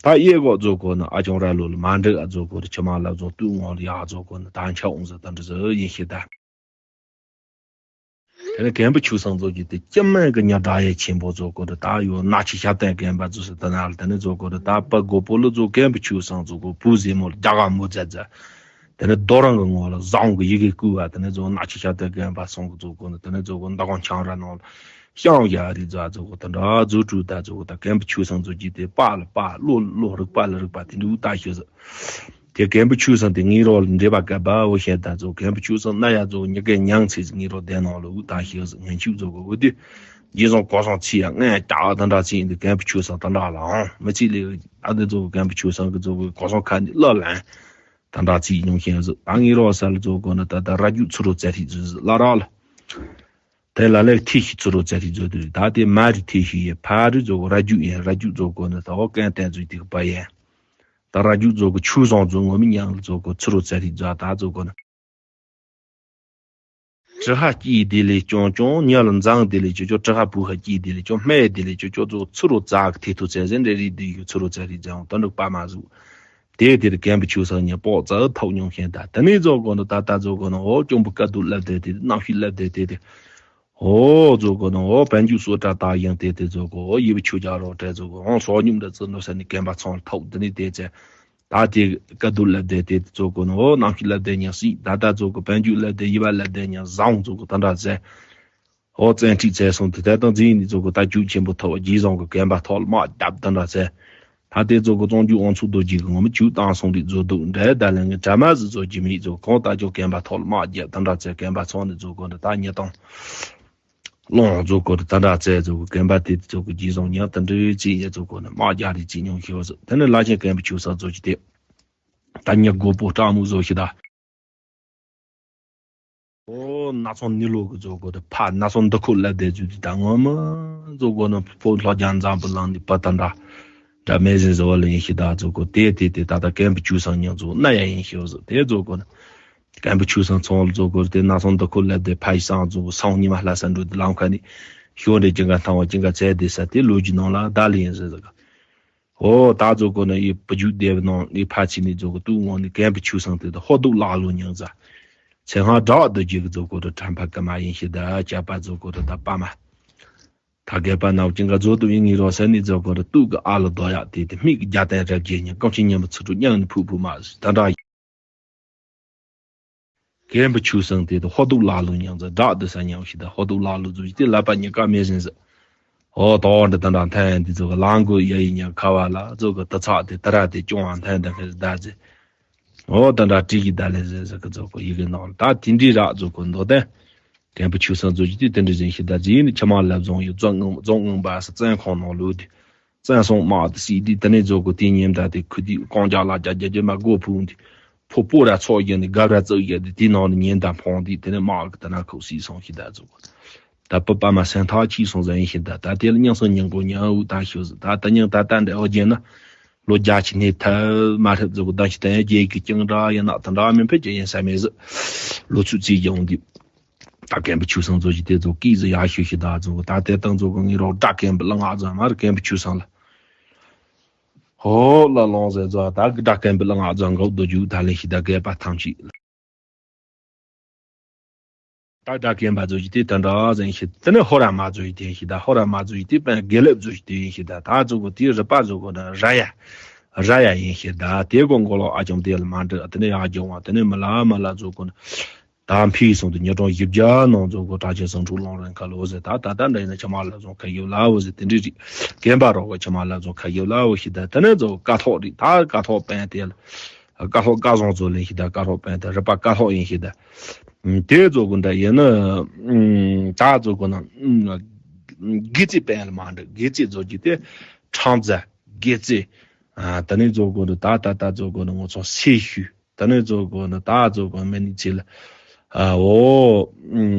ད་གཡས་གོག་ཚོ་གོ་ནི་ཨ་ཅོང་ར་ལོ་ལ་མ་འགྲིག་ཨ་ཚོ་གོ་ར་ཆི་མ་ལ་ཚོ་སྟུག་ངོ་ལ་ཡག་ཚོ་གོ་ནི་ད་འཆའ་འོང་ཟེར་ད་འདྲ་ཟེར་ཡིན་ཤི་ད། དེ་ནས་རྒན་པོ་ཆོས་སེང་ཚོ་གི་དེ་སྐྱི་སྨན་གི་ཉ་དྲག་ཡས་ཆེན་པོ་ཚོ་གོ་ར་ད་ཡོ་ནག་ཆུ་ཤ་སྟན་རྒན་པ་ཚོ་ཟེར་ད་ན་ལ་དེ་ནས་ཚོ་གོ་ར་ད་པ་གོ་པོ་ལ་ཚོ་རྒན་པོ་ཆོས་སེང་ཚོ་གོ་བུ་ཟེ་མོ་ལ་རྒྱ་ག་མོ་ཛ་ཛ། དེ་ནས་རྡོ་རང་གི་ངོ་ལ་བཟང་གི་ཡི་གེ་བསྐུར་བ་དེ་ནས་ཚོ་ནག་ཆུ་ཤ་སྟན་རྒན་པ་སོང་གི་ཚོ་གོ་ནི་དེ་ནས་ཚོ་གོ་མདའ་ཁང་ཆང་ར་ནང་ལ་ཤང་ཡ་རི་ཛ་ཚོ་གོ་དེ་འདྲ་ཚོ་གྲུ་ད་ཚོ་གོ་ད་རྒན་པོ་ཆོས་སེང་ཚོ་གི་དེ་པ་ལ་པ་ལོ་ལོ་རིག་པ་ལ་རིག་པ་དེ་འདྲ་འུ་ད་ཤོད་ཟེར། དེ་རྒན་པོ་ཆོས་སེང་དེ་ངའི་རོགས་ལ་འདྲེ་པ་སྐད་པ་འོ་བཤད་ད་ཚོ་རྒན་པོ་ཆོས་སེང་ན་ཡ་ཚོ་ཉི་གེ་ཉང་ཚེ་ངའི་རོགས་དེ་ནང་ལ་འུ་ད་ཤོད་ཟེར། ངན་ཆུ་ཚོ་གོ་འུ་དེ་རྗེས་སོང་གོ་སོང་ཚེ་ཡ་ངན་ཀྱག་དེ་འདྲ་ཚེ་ཡིན་དེ་རྒན་པོ་ཆོས་སེང་དེ་འདྲ་ལ་ཨང་མི་ཚེ་ལས་ཨ་དེ་ཚོ་རྒན་པོ་ཆོས་སེང་གི་ཚོ་གོ་སོང་ཁ་ནི་ལ་ལན། ད་འདྲ་ཚིག་ཉུང་ཤེས་ཟིག་ད་ངའི་རོགས་ས་ལ་ཚོ་གོ་ན་ད་ད་ར་རྒྱུག་ཚུ་རོ་ཙེ་ཧྲི་ཟིག་ལ་ར་ལ། དེ་ལ་ལས་ཐེ་ཤི་ཚུ་རོ་ཙེ་ཧྲི་ཚོ་དུ་ད་དེ་མ་རི་ཐེ་ཤི་ཡེ་ཕ་རི་ཚོ་གོ་ར་རྒྱུག་ཡེ་ར་རྒྱུག་ཚོ་གོ་ན་ད་འོ་ཀན་ཏན་ཚོ་དེ་གི་པ་ཡེ། ད་ར་རྒྱུག་ཚོ་གོ་ཆུ་བཟང་ཚོ་ངོ་མི་ཉང་ལ་ཚོ་གོ་ཚུ་རོ་ཙེ་ཧྲི་ཚོ་ད་ཚོ་གོ་ན། གྲི་ཧ་སྐྱིད་དེ་ལས་ཀྱང་ཀྱང་ཉ་ལ་འཛང་དེ་ལས་ཀྱོ་ཀྱོ་གྲི་ཧ་བུ་ཧ་སྐྱིད་དེ་ལས་ཀྱང་སྨད་དེ་ལས་ཀྱོ་ཀྱོ་ཚོ་ཚུ་རོ་ཙག་ཐེ་ཐོ་ཚེ་ཟེར་འདྲེ་རི་དེ་ཡོ་ཚུ་རོ་ཙེ་ཧྲི་ཙང་དོན་འགྲུག་པ་མ་ཟུག་དེ་དེར་རྒན་པོ་ཆོས་སེང་ཉ་པོག་ཙག་ཐོག་ཉུང་ཤེས་ད་དེ་ནས་ཚོ་གོ་ནོ་ད་ད་ཚོ་གོ་ནོ་འོ་གྱོང་པོ་དཀའ་སྡུག་ལབ་དེ་དེ་རྣམ་ཤེས་ལབ་དེ་དེ་དེ་འོ་ཚོ་གོ་ནོ་འོ་བན་རྒྱུག་སོ་ཏྲ་ད་ཡང་དེ་དེ་ཚོ་གོ་འོ་ཡི་བི་ཆོས་རྒྱ་རོ་ཏྲ་ཚོ་གོ་འོ་སོ་སྙོམས་འདྲ་ཚོ་ནོ་ས་ནི་རྒན་པ་ཚང་ཐོག་དེ་ནས་དེ་ཚེ། ད་དེ་དཀའ་སྡུག་ལབ་བསྡད་དེ་ཚོ་གོ་ནོ་རྣམ་ཤེས་ལབ་བསྡད་ཉག་སྲིད་ད་ད་ཚོ་གོ་བན་རྒྱུག་ལབ་བསྡད་ཡི་བ་ལབ་བསྡད་ཉག་བཟང་ཚོ་གོ་ད་འདྲ་ཟེར། ཧོ་བཙན་ཁྲིད་ཚེ་སོང་དེ་ད་དང་འཛིན་ནི་ཚོ་གོ་ད་རྒྱུག་ཆེན་པོ་ཐོག་རྗེས་བཟང་གོ་རྒན་པ་ཐོག་ལ་དམག་རྒྱབ་ད་འདྲ་ཟེར། ད་དེ་ཚོ་གོ་བཙོང་རྒྱུ་ཨང་ཚུགས་རྡོ་རྗེ་གི་ངོ་མ་རྒྱུག་བཏང་སོང་རིག་བཟོ་འདུག་འདྲ་ད་ལན་ངས་གྲ་མ་ཟི་ཚོ་རྒྱུ་མི་ཚོ་གོང་ད་ཅོ་རྒན་པ་ཐོག་ལ་དམག་རྒྱབ་ད་འདྲ་ཚེ་རྒན་པ་ཚོ་ནི་ཚོ་གོ་འདྲ་ད་ཉེ་དང་། ལོང་ཚོ་གོ་ད་འདྲ་ཚེ་ཚོ་གོ་རྒན་པ་དེ་ཚོ་གོ་རྗེས་བཟང་ཉག་ད་འདྲ་ཚེ་ཡེ་ཚོ་གོ་ནི་དམག་རྒྱག་རིག་ཚེ་ཉུང་ཤེས་བ་ཚོ་དེ་ནི་ལ་ཆེན་རྒན་པ་ཆོས་སེང་ཚོ་ཅི་དེ། ད་ཉ་མགོ་པོ་སྐྲག་མོ་བཟོ་ཤི་ད། ཨོ་ན་ཚོང་ནི་ལོ་གི་བཟོ་དགོས་ད་ཕ་ན་ཚོང་འདི་ཁོ་ལབ་བསྡད་ཚུལ་དེ་ད་ངོ་མ་བཟོ་དགོས་ན་ཕོ་ལྷོ་རྒྱ་འཛམ་བུ་གླིང་ནི་པ་ད་འདྲ། འདྲ་མེད་ཟིན་བཟོ་བ་ལ་ཡིན་ཤི་ད་བཟོ་དགོས་དེ་དེ་དེ་ད་ད་རྒན་པ་ཆོས་སེང་ཉག་བཟོ་ན་ཡ་ཡིན་ཤི་བ་བཟོ་དེ་བཟོ་དགོས་ན། རྒན་པ་ཆོས་སེང་ཚོང་ལ་བཟོ་དགོས་དེ་ན་ཚོང་འདི་ཁོ་ལབ་བསྡད་ཕ་ཡི་སང་བཟོ་དགོས་སང་ཉི་མ་ལྷ་ས་འགྲོ་དེ་ལམ་ཁ་ནི་ཤོ་འདྲེ་ཅི་འགའ་ཐང་བ་ཅི་འགའ་ཚད་དེ་ས་དེ་ལོ་རྒྱུས་ནང་ལ་ད་ལ་ཡིན་ཟེར་ཟེར་ག་ཨོ་ད་ཚོ་གོ་ནི་ཡི་བུ་རྒྱུད་སྡེ་བའི་ནང་ནི་ཕ་ཆི་ནི་ཚོ་གི་ཏུ་ངོ་ནི་རྒན་པ་ཆོས་སེང་དེ་ད་ཧོ་སྡུག་ལག་ལུ་ཉང་ཟ། ཚེ་སྔ་དྲག་ཏུ་རྒྱུད་ཀྱི་ཚོ་གོ་ད་དྲན་པ་ཀ་མ་ཡིན་ཤི་ད་སྐྱ་པ་ཚོ་གོ་ད་ད་པ་མ། ད་རྒན་པ་ནག་ཅིང་ག་ཚོ་ཏུ་ཡིན་ངི་རོ་ས་ནི་ཚོ་གོ་ད་ཏུ་གི་ཨ་ལ་རྡོ་ཡག་དེ་དེ་མིག་གི་རྒྱ་སྟན་རབ་རྒྱས་ཉང་ཀམ་ཆི་ཉམས་པ་ཚུ་ཏུ་ཉང་ནི་ཕུ་ཕུ་མ་ཟི་ད་འདྲ། རྒན་པ་ཆོས་སེང་དེ་དུ་ཧོ་སྡུག་ལག་ལུ་ཉང་ཚ་བདག་དུ་ས་ཉང་ཤི་ད་ཧོ་སྡུག་ལག་ལུ་ཚུ་ཡི་དེ་ལ་པ་ཉི་ཀ་མེ་ཟིན་ཟི། ཨོ་དོ་འདི་ད་འདྲ་འཐེན་འདི་ཚུ་ག་ལང་གོ་ཡ་ཡི་ཉང་ཁ་བ་ལ་ཚུ་ག་ད་ཚག་དེ་ད་ར་དེ་ཅུང་ཨང་འཐེན་ད་ཁེ་ཟི་ད་ཟི། ཨོ་ད་འདྲ་དྲི་གི་ད་ལེ་ཟི་ཟི་ག་ཚུ་གོ་ཡི་གི་ནང་ད་དེ་འདྲི་རག་ཚུ་གོ་འདོ་དེ། རྒན་པ་ཆོས་སེང་ཚུ་ཡི་དེ་དེ་འདྲི་ཟིན་ཤི་ད་ཟི་ནི་ཆ་མ་ལབ་རྫོང་ཡི་རྫོང་ངང་རྫོང་ངང་པ་ས་བཙན་ཁོང་ནང་ལུ་དེ། བཙན་སྲུང་དམག་དེ་སྲིད་དེ་དེ་ནས་ཚོ་གོ་དེ་ཉིན་ད་དེ་ཁུ་དེ་རྐང་རྒྱག་ལ་རྒྱག་རྒྱག་རྒྱག་མ་སྒོ་ཕུང་དེ་ཕོ་སྤོ་ར་ཚོགས་རྒྱག་ནས་སྒབ་ར་བཙུགས་རྒྱག་དེ་དེ་ནང་ནས་ཉིན་ད་འཕོང་དེ་དེ་ནས་དམག་གི་དེ་ན་ཁུག་སྲིད་སོང་ཤི་ད་ཚོ་གོ་ད་པི་པ་མ་སེང་ཐག་ཆིག་སོང་ཟ་ཡིན་ཤི་ད་ད་དེ་ལ་ཉང་སང་ཉང་གོ་ཉང་འུ་ད་ཤོ་ཟི་ད་ད་ཉང་ད་ད་འདྲ་ཨོ་རྒྱན་ན་ལོ་རྒྱ་ཆི་ནས་ཐ་མ་ཐབས་ཚོ་གོ་ད་ཤི་ད་ཡང་རྒྱལ་གི་རྐྱང་འདྲ་ཡང་ན་ད་འདྲ་མིན་ཕེ་ཅི་ཡིན་ས་མེད་ཟི་ལོ་ཚུ་ཚིག་རྒྱག་འོང་དེ། ད་རྒན་པ་ཆོས་སེང་ཚོ་ཞིག་དེ་ཚོ་སྐྱིད་ཟི་ཡག་ཤོས་ཤིག་ད་ཚོ་ད་དེ་དང་ཚོ་གི་ངའི་རོགས་སྒྲ་རྒན་པ་ལ་ང་ཚོ་མར་རྒན་པ་ཆོས་སེང་ལ། ཧོ་ལ་ལོང་ཟེར་ཚོ་ད་གི་སྒྲ་རྒན་པ་ལ་ང་ཚོ་འགོག་རྡོ་རྒྱུག་ད་ལེན་ཤིག་ད་རྒན་པ་ཐམས་ཅད། ད་སྒྲ་རྒན་པ་ཚོ་ཞིག་དེ་ད་འདྲ་ཟེར་ཤིག་དེ་ནས་ཧོ་ར་མ་ཚོ་ཞིག་དེ་ཤིག་ད་ཧོ་ར་མ་ཚོ་ཞིག་དེ་པན་དགེ་ལེབ་ཚོ་ཞིག་དེ་ཡིན་ཤིག་ད་ད་ཚོ་གི་དེ་རི་པ་ཚོ་གི་ན་ར་ཡ་ར་ཡ་ཡིན་ཤིག་ད་དེ་གོ་མགོ་ལོག་ཨ་ཅོང་དེ་ལ་མ་འདྲི་དེ་ནས་ཡག་རྒྱུ་བ་དེ་ནས་མི་ལ་མི་ལ་ཚོ་གི་ན། ད་ཕི་སོང་དུ་ཉི་གྲོང་བཞི་བརྒྱ་ནང་ཚོ་གོ་གྲགས་ཆེན་བཟང་ཕྲུག་ལོང་རན་ཁ་ལོ་ཟེར་ད་ད་ད་འདྲ་ཡིན་ན་ཆ་མ་ལ་ཚོང་ཁ་ཡོད་ལ་འོ་ཟེར་དེ་འདྲི་རིགས་རྒན་པ་རོགས་གོ་ཆ་མ་ལ་ཚོང་ཁ་ཡོད་ལ་འོ་ཤི་ད་དེ་ནས་ཚོ་ཀ་ཐོག་རིགས་ད་ཀ་ཐོག་པན་དེ་ལ་ཀ་ཐོག་ཀ་བཟང་ཚོ་ལེན་ཤི་ད་ཀ་ཐོག་པན་དེ་རི་པ་ཀ་ཐོག་ཡིན་ཤི་ད་དེ་ཚོ་གོ་འདྲ་ཡིན་ན་ད་ཚོ་གོ་ན་དགེ་རྩེ་པན་ལ་མ་འདྲ་དགེ་རྩེ་ཚོ་གི་དེ་ཁྲང་ཛ་དགེ་རྩེ་ད་ནི་ཚོ་གོ་འདྲ་ད་ད་ད་ཚོ་གོ་ན་ངོ་ཚོ་སེ་ཤུ། ད་ནི་ཚོ་གོ་ན་ད་ཚོ་གོ་མེ་ནི་ཚི་ལ་ཨ་འོ་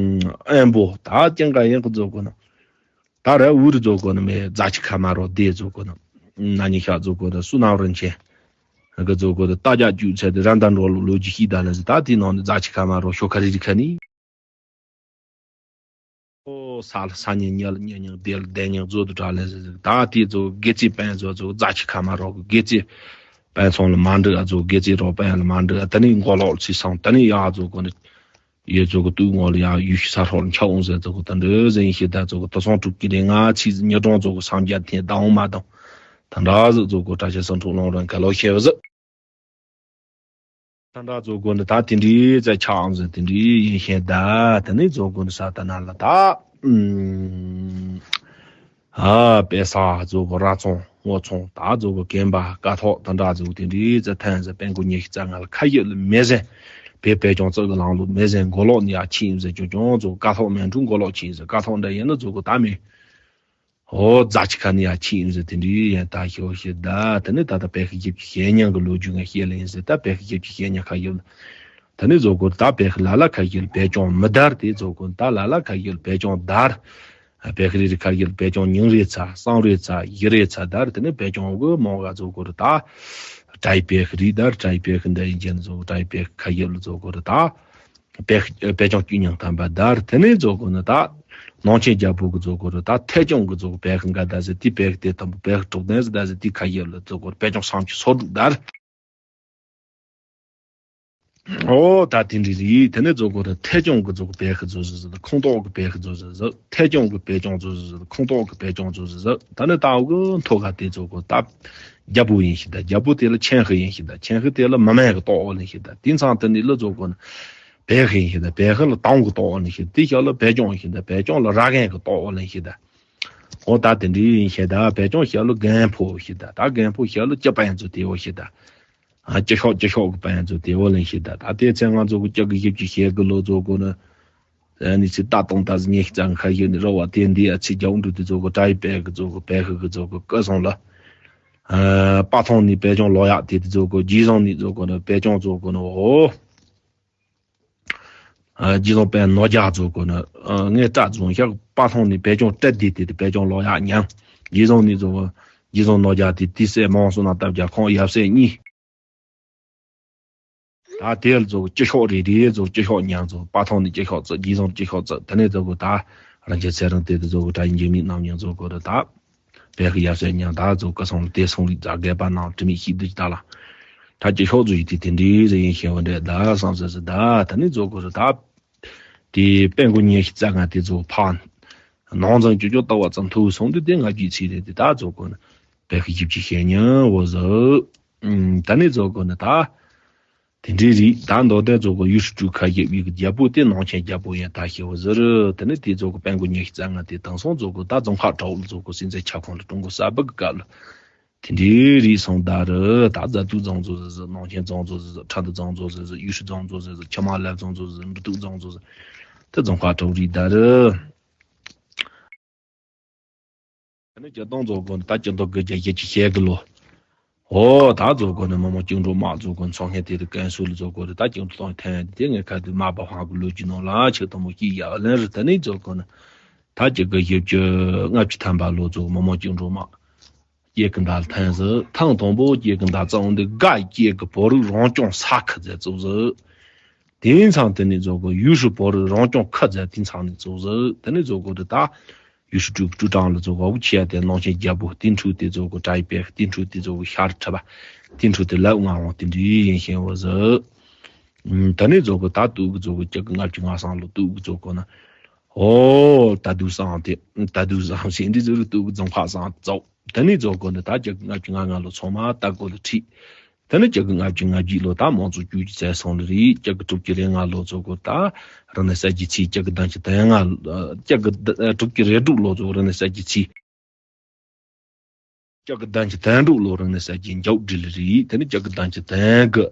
ཨན་པོ་ད་ཅང་ག་ཡན་གོ་ཚོ་གོ་ན་ད་ར་འུ་རུ་ཚོ་གོ་ན་མེ་ཛ་ཆི་ཁ་མ་རོ་དེ་ཚོ་གོ་ན་ན་ནི་ཤ་ཚོ་གོ་ན་སུ་ནང་རིན་ཆེན་ག་ཚོ་གོ་ན་ད་རྒྱ་ཅུ་ཚེ་དེ་ར་ད་འགྲོ་ལོ་ལོ་ཅི་ཤི་ད་ལ་ཟི་ད་དེ་ནང་ནི་ཛ་ཆི་ཁ་མ་རོ་ཤོ་ཁ་རི་རི་ཁ་ནི། ཨོ་ས་ལ་ས་ཉིན་ཉལ་ཉལ་ཉིན་བདེ་ལ་བདེ་ཉིན་བཟོ་དུ་དྲག་ལས་ཟེར་ཟེར། ད་དེ་ཚོ་དགེ་རྩིས་དཔོན་ཚོ་ཚོ་རྫ་ཆུ་ཁ་མ་རོག་གི་དགེ་རྩིས་དཔོན་ཚོ་ལ་མ་འགྲིག་ཨ་ཚོ་དགེ་རྩིས་རོགས་དཔོན་ལ་མ་འགྲིག་ཨ་ད་ནི་མགོ་ལོག་ཚིག་སང་ད་ནི་ཡག་ཚོ་གོ་ནི་ཡོད་ཚོ་གི་དུས་ངོ་ལ་ཡག་ཡུལ་ཤི་ས་ཧྲོག་ལ་འཁྱག་འོང་ཟེར་ཚོ་གི་ད་འདྲ་ཟེར་ཡིན་ཤེས་ད་ཚོ་གི་ད་སོང་དྲུག་གི་རེ་ང་ཚིག་ཉི་གྲོང་ཚོ་གི་སང་རྒྱ་ཐེན་ད་འོང་མ་དང་ད་འདྲ་ཟེར་ཚོ་གི་གྲྭ་ཆེན་སང་དྲུག་ལོང་རང་ག་ལོ་ཤེས་བ་ཟེར། ད་འདྲ་ཚོ་གོ་ནི་ད་དེ་འདྲའི་རྩ་ཆགས་འོང་ཟེར་དེ་འདྲའི་ཡིན་ཤེས་ད་ད་ནི་ཚོ་གོ་ནི་ས་ད་ན་ལ་ད་ཨུམ། ཨ་དཔེ་ས་ཛོ་གོ་ར་ཚོང་སྔོ་ཚོང་ད་ཛོ་གོ་གན་པ་ཀ་ཐོག་ད་འདྲ་ཛོ་དེ་འདྲའི་ཛ་ཐན་ཛ་པན་གོ་ཉེ་ཤི་ཙ་ང་ལ་ཁ་ཡོད་ལ་མེ་ཟན། བེ་བེ་ཅོང་ཙག་གི་ལང་ལུ་མེ་ཟན་མགོ་ལོག་ནི་ཡ་ཆི་ཡིན་ཟེར་ཅོ་ཅོང་ཛོ་ཀ་ཐོག་མེན་ཕྲུ་མགོ་ལོག་ཆི་ཡིན་ཟེར་ཀ་ཐོག་འདྲ་ཡིན་ན་ཛོ་གོ་ད་མེ། ཨོ་ཛ་ཆི་ཁ་ནི་ཡ་ཆི་ཡིན་ཟེར་དེ་འདྲའི་ཡན་ད་ཤོ་ཤི་ད་ད་ནི་ད་ད་བེ་ཁི་ཡིབ་ཀྱི་ཤེ་ཉང་གི་ལོ་རྒྱུས་ང་ཤེ་ལ་ཡིན་ཟེར་ད་བེ་ཁི་ཡིབ་ཀྱི་ཤེ་ཉང་ཁ་ཡོད་ལ། ད་ནི་ཛོ་གོ་ད་བེ་ཁི་ལ་ལ་ཁ་ཡོད་བེ་ཅོང་མི་དར་དེ་ཛོ་གོ་ད་ལ་ལ་ཁ་ཡོད་བེ་ཅོང་དར། བེ་ཁི་རི་རི་ཁ་ཡིལ་བེ་ཅོང་ཉིང་རེ་ཚ་སང་རེ་ཚ་ཡི་རེ་ཚ་དར་དེ་ནི་བེ་ཅོང་གི་མོ་ག་ཚོ་གོ་རུ་ད། ཏྲའི་བེ་ཁི་རི་དར་ཏྲའི་བེ་ཁི་འདྲ་ཡིན་ཅན་ཚོ་ཏྲའི་བེ་ཁི་ཁ་ཡིལ་ཚོ་གོ་རུ་ད། བེ་བེ་ཅོང་བཅུ་ཉང་ཐམ་པ་དར་དེ་ནི་ཚོ་གོ་ནི་ད། ནང་ཆེན་རྒྱལ་པོ་གི་ཚོ་གོ་རུ་ད་ཐེ་ཅོང་གི་ཚོ་བེ་ཁི་འགའ་ད་ཟེར་ཏི་བེ་ཁི་དེ་ཐམ་པོ་བེ་ཁི་དྲུག་ལྡན་ཟེར་ད་ཟེར་ཏི་ཁ་ཡིལ་ཚོ་གོ་རུ་བེ་ཅོང་སང་ཆུ་སོ་དྲུག་དར། ཨོ་ད་དེ་འདྲ་རེད། དེ་ནས་ཛོ་གོ་ར་ཐེ་ཅོང་གི་ཛོ་གོ་བེ་ཁི་ཛོ་ཟི་ཟི་ཁོང་ཏོག་གི་བེ་ཁི་ཛོ་ཟི་ཟི་ཐེ་ཅོང་གི་བེ་ཅོང་ཛོ་ཟི་ཟི་ཁོང་ཏོག་གི་བེ་ཅོང་ཛོ་ཟི་ཟི་ད་ནི་ད་འུ་གི་མཐོ་ག་དེ་ཛོ་གོ་ད་རྒྱལ་པོ་ཡིན་ཤི་ད་རྒྱལ་པོ་དེ་ལ་ཆེན་ཧི་ཡིན་ཤི་ད་ཆེན་ཧི་དེ་ལ་མི་མེད་གི་ཏོག་འོ་ལིན་ཤི་ད་དེ་ཚང་དེ་ནི་ལ་ཛོ་གོ་ན་བེ་ཁི་ཡིན་ཤི་ད་བེ་ཁི་ལ་དང་གི་ཏོག་འོ་ལིན་ཤི་དེ་ཤ་ལ་བེ་ཅོང་ཡིན་ཤི་ད་བེ་ཅོང་ལ་ར་གན་གི་ཏོག་འོ་ལིན་ཤི་ད་འོ་ད་དེ་འདྲ་ཡིན་ཤི་ད་བེ་ཅོང་ཤ་ལ་གན་ཕོ་ཤི་ད་ད་གན་ཕོ་ཤ་ལ་ཅི་པན་ཛོ་དེ་འོ་ཤི་ད། ཨ་ཅི་ཤོག་ཅི་ཤོག་གི་པན་ཚོ་དེ་བོ་ལེན་ཤེས་ད་ད་དེ་ཚེ་ང་ཚོ་གི་ཅག་གི་ཞིབ་ཀྱི་ཤེས་གི་ལོ་ཚོ་གོ་ནི། ཨ་ནི་ཚེ་ད་སྟོང་ད་ཟི་ཉེ་ཤི་ཙང་ཁ་ཤེས་ནི་རོ་བ་དེ་འདི་ཨ་ཚེ་རྒྱ་འབྲུ་དེ་ཚོ་གོ་ཏྲའི་པེ་གི་ཚོ་གོ་པེ་ཧི་གི་ཚོ་གོ་ཀ་སོང་ལ། ཨ་པ་ཐོང་ནི་པེ་ཅོང་ལོ་ཡག་དེ་དེ་ཚོ་གོ་ཇི་སོང་ནི་ཚོ་གོ་ནི་པེ་ཅོང་ཚོ་གོ་ནི་འོ། ཨ་ཇི་སོང་པེ་ནོ་རྒྱ་ཚོ་གོ་ནི་ཨ་ངས་ཏྲ་ཚོང་ཤག་པ་ཐོང་ནི་པེ་ཅོང་ཏྲ་དེ་དེ་དེ་པེ་ཅོང་ལོ་ཡག་ཉང་ཇི་སོང་ནི་ཚོ་གོ་ཇི་སོང་ནོ་རྒྱ་དེ་དེ་སེ་མང་སོང་ན་སྟབས་རྒྱ་ཁོང་ཡབ་སེ་གཉིས། ད་དེ་ལ་ཚོ་སྐྱི་ཤོག་རེ་རེ་ཚོ་སྐྱི་ཤོག་ཉང་ཚོ་པ་ཐོང་ནི་སྐྱི་ཤོག་ཚོ་རྗེས་ཚོང་སྐྱི་ཤོག་ཚོ་དེ་ནས་ཚོ་གོ་ད་རང་ཆེ་ཚེ་རིང་དེ་དེ་ཚོ་གོ་ད་ཡིན་རྒྱུ་མིན་ནམ་ཉང་ཚོ་གོ་ད་ད་བེ་ཁི་ཡ་སེ་ཉང་ད་ཚོ་ཀ་སོང་དེ་སོང་རིག་ཛ་རྒད་པ་ནང་དྲི་མི་ཤིག་དུ་ད་ལ་ད་སྐྱི་ཤོག་ཚོ་ཡི་དེ་དེ་འདྲའི་རེ་ཡིན་ཤེས་བ་འདྲ་ད་བསམ་ཟེར་ཟེར་ད་ད་ནི་ཚོ་གོ་ད་དེ་པན་གོ་ཉེ་ཤི་ཙ་ང་དེ་ཚོ་ཕ་ནང་ཚང་ཅོ་ཅོ་ལྟ་བ་ཙམ་ཐུག་སོང་དུས་དེ་ང་རྒྱུས་ཚིག་རེད་དེ་ད་ཚོ་གོ་ན་བེ་ཁི་ཡིབ་ཀྱི་ཤེས་ཉང་བོ་ཟེར། ཨུམ། ད་ནི་ཚོ་གོ་ནི་ད། དེ་འདྲའི་རིགས་ད་མདོ་དོན་ཚོ་གོ་ཡུལ་སྲིད་སྤྲུལ་ཁ་ཡེ་བའི་གི་རྒྱལ་པོ་དེ་ནང་ཆེན་རྒྱལ་པོ་ཡིན་ད་ཤེས་བོ་ཟེར། དེ་ནི་དེ་ཚོ་གོ་པན་གོ་ཉེ་ཤི་ཙ་ང་དེ་དང་སོང་ཚོ་གོ་ད་རྫོང་ཁག་གྲོགས་ལ་ཚོ་གོ་སྲིད་འཛིན་ཁྱབ་ཁོངས་ལ་ཀྲུང་གོ་གསར་པ་གི་སྐབས་ལ། དེ་འདྲའི་རིགས་སོང་ད་རེད་ད་རྫ་དུ་རྫོང་ཚོ་ཟེར་ཟེར་ནང་ཆེན་རྫོང་ཚོ་ཟེར་ཟེར་ཁྲ་འདུ་རྫོང་ཚོ་ཟེར་ཟེར་ཡུལ་སྲིད་རྫོང་ཚོ་ཟེར་ཟེར་ཆུ་དམར་ལེབ་རྫོང་ཚོ་ཟེར་འབྲུ་དུག་རྫོང་ཚོ་ཟེར་དེ་རྫོང་ཁག་གྲོགས་རིགས་ད་རེད། ད་ནི་སྤྱིར་བཏང་ཚོ་གོ་ནི་ད་སྤྱི་ཚོགས་ཀྱི་རྒྱ་ཡི་ཅི་བཤད་གི་ལོ། ཨོ་ད་ཚོ་གོ་ནི་མི་མང་བཅིངས་འགྲོལ་དམག་ཚོ་གོ་ནི་ཚོགས་ངན་དེ་རིགས་ཀན་སུ་ལ་ཚོ་གོ་རི་ད་བཅིངས་འགྲོལ་གཏོང་ཐན་དེ་ངས་ཁ་དུ་མ་པ་ཧང་གི་ལོ་རྒྱུས་ནང་ལ་ཆེ་དུ་མོ་སྐྱིད་ཡག་ལན་རི་ད་ནི་ཚོ་གོ་ནི་ད་ཅི་གི་ཞིབ་ཅི་ལྔ་བཅུ་ཐམ་པ་ལོ་ཚོ་མི་མང་བཅིངས་འགྲོལ་དམག་སྐྱེ་གི་འདའ་ཐན་ཟི་ཐང་དང་པོ་སྐྱེ་གི་འདའ་ཙང་འདི་དགའ་སྐྱེ་གི་བོ་རིགས་རང་སྐྱོང་ས་ཁུལ་ཟེར་ཚོ་ཟི། དེ་ཚང་དེ་ནས་ཚོ་གོ་ཡུལ་ཧྲི་བོ་རིགས་རང་སྐྱོང་ཁུལ་ཟེར་དེ་ཚང་ནས་ཚོ་ཟི་དེ་ནས་ཚོ་གོ་རི་ད། ཡུལ་ཤུལ་སྤྲུལ་སྤྲུལ་གྲངས་ལ་ཚོ་ག་བུ་ཆེ་ཡ་དེ་ནང་ཆེན་རྒྱལ་པོ་དེ་འཕྲུལ་དེ་ཚོ་གོ་ཏྲའི་པེ་དེ་འཕྲུལ་དེ་ཚོ་གོ་ཤར་ཁྲི་པ་དེ་འཕྲུལ་དེ་ལབ་ང་འོང་དེ་འདྲའི་ཡིན་ཤེས་བ་ཟི། ད་ནི་ཚོ་གོ་ད་ཏུ་གི་ཚོ་གོ་ཅག་གི་ལྔ་བཅུ་ང་སང་ལོ་ཏུ་གི་ཚོ་གོ་ན། ཨོ་ད་དུ་སང་དེ་ད་དུ་སང་ཞེས་འདི་ཚོ་རུ་ཏུ་གི་རྫོང་ཁག་སང་ཚོ་ད་ནི་ཚོ་གོ་ནི་ད་ཅག་གི་ལྔ་བཅུ་ང་ལྔ་ལོ་ཚོ་མ་ད་གོ་ལ་ཁྲིད། ད་ནི་ཅག་གི་ལྔ་བཅུ་ང་བརྒྱད་ལོ་ད་མང་གཙོ་བཅུ་གཅིག་ཚེས་སོང་ལ་རེད། ཅག་གི་དྲུག་ཅུ་རེ་ལྔ་ལོ་ཚོ་གོ་ད་རང་ནི་ས་ཀྱི་ཚིག་ཅག་གི་བདུན་ཅུ་དོན་ལྔ་ཅག་གི་དྲུག་ཅུ་རེ་དྲུག་ལོ་ཚོ་རང་ནི་ས་ཀྱི་ཚིག་ཅག་གི་བདུན་ཅུ་དོན་དྲུག་ལོ་རང་ནི་ས་ཀྱི་མཇུག་སྒྲིལ་ལ་རེད། ད་ནི་ཅག་གི་བདུན་ཅུ་དོན་གི་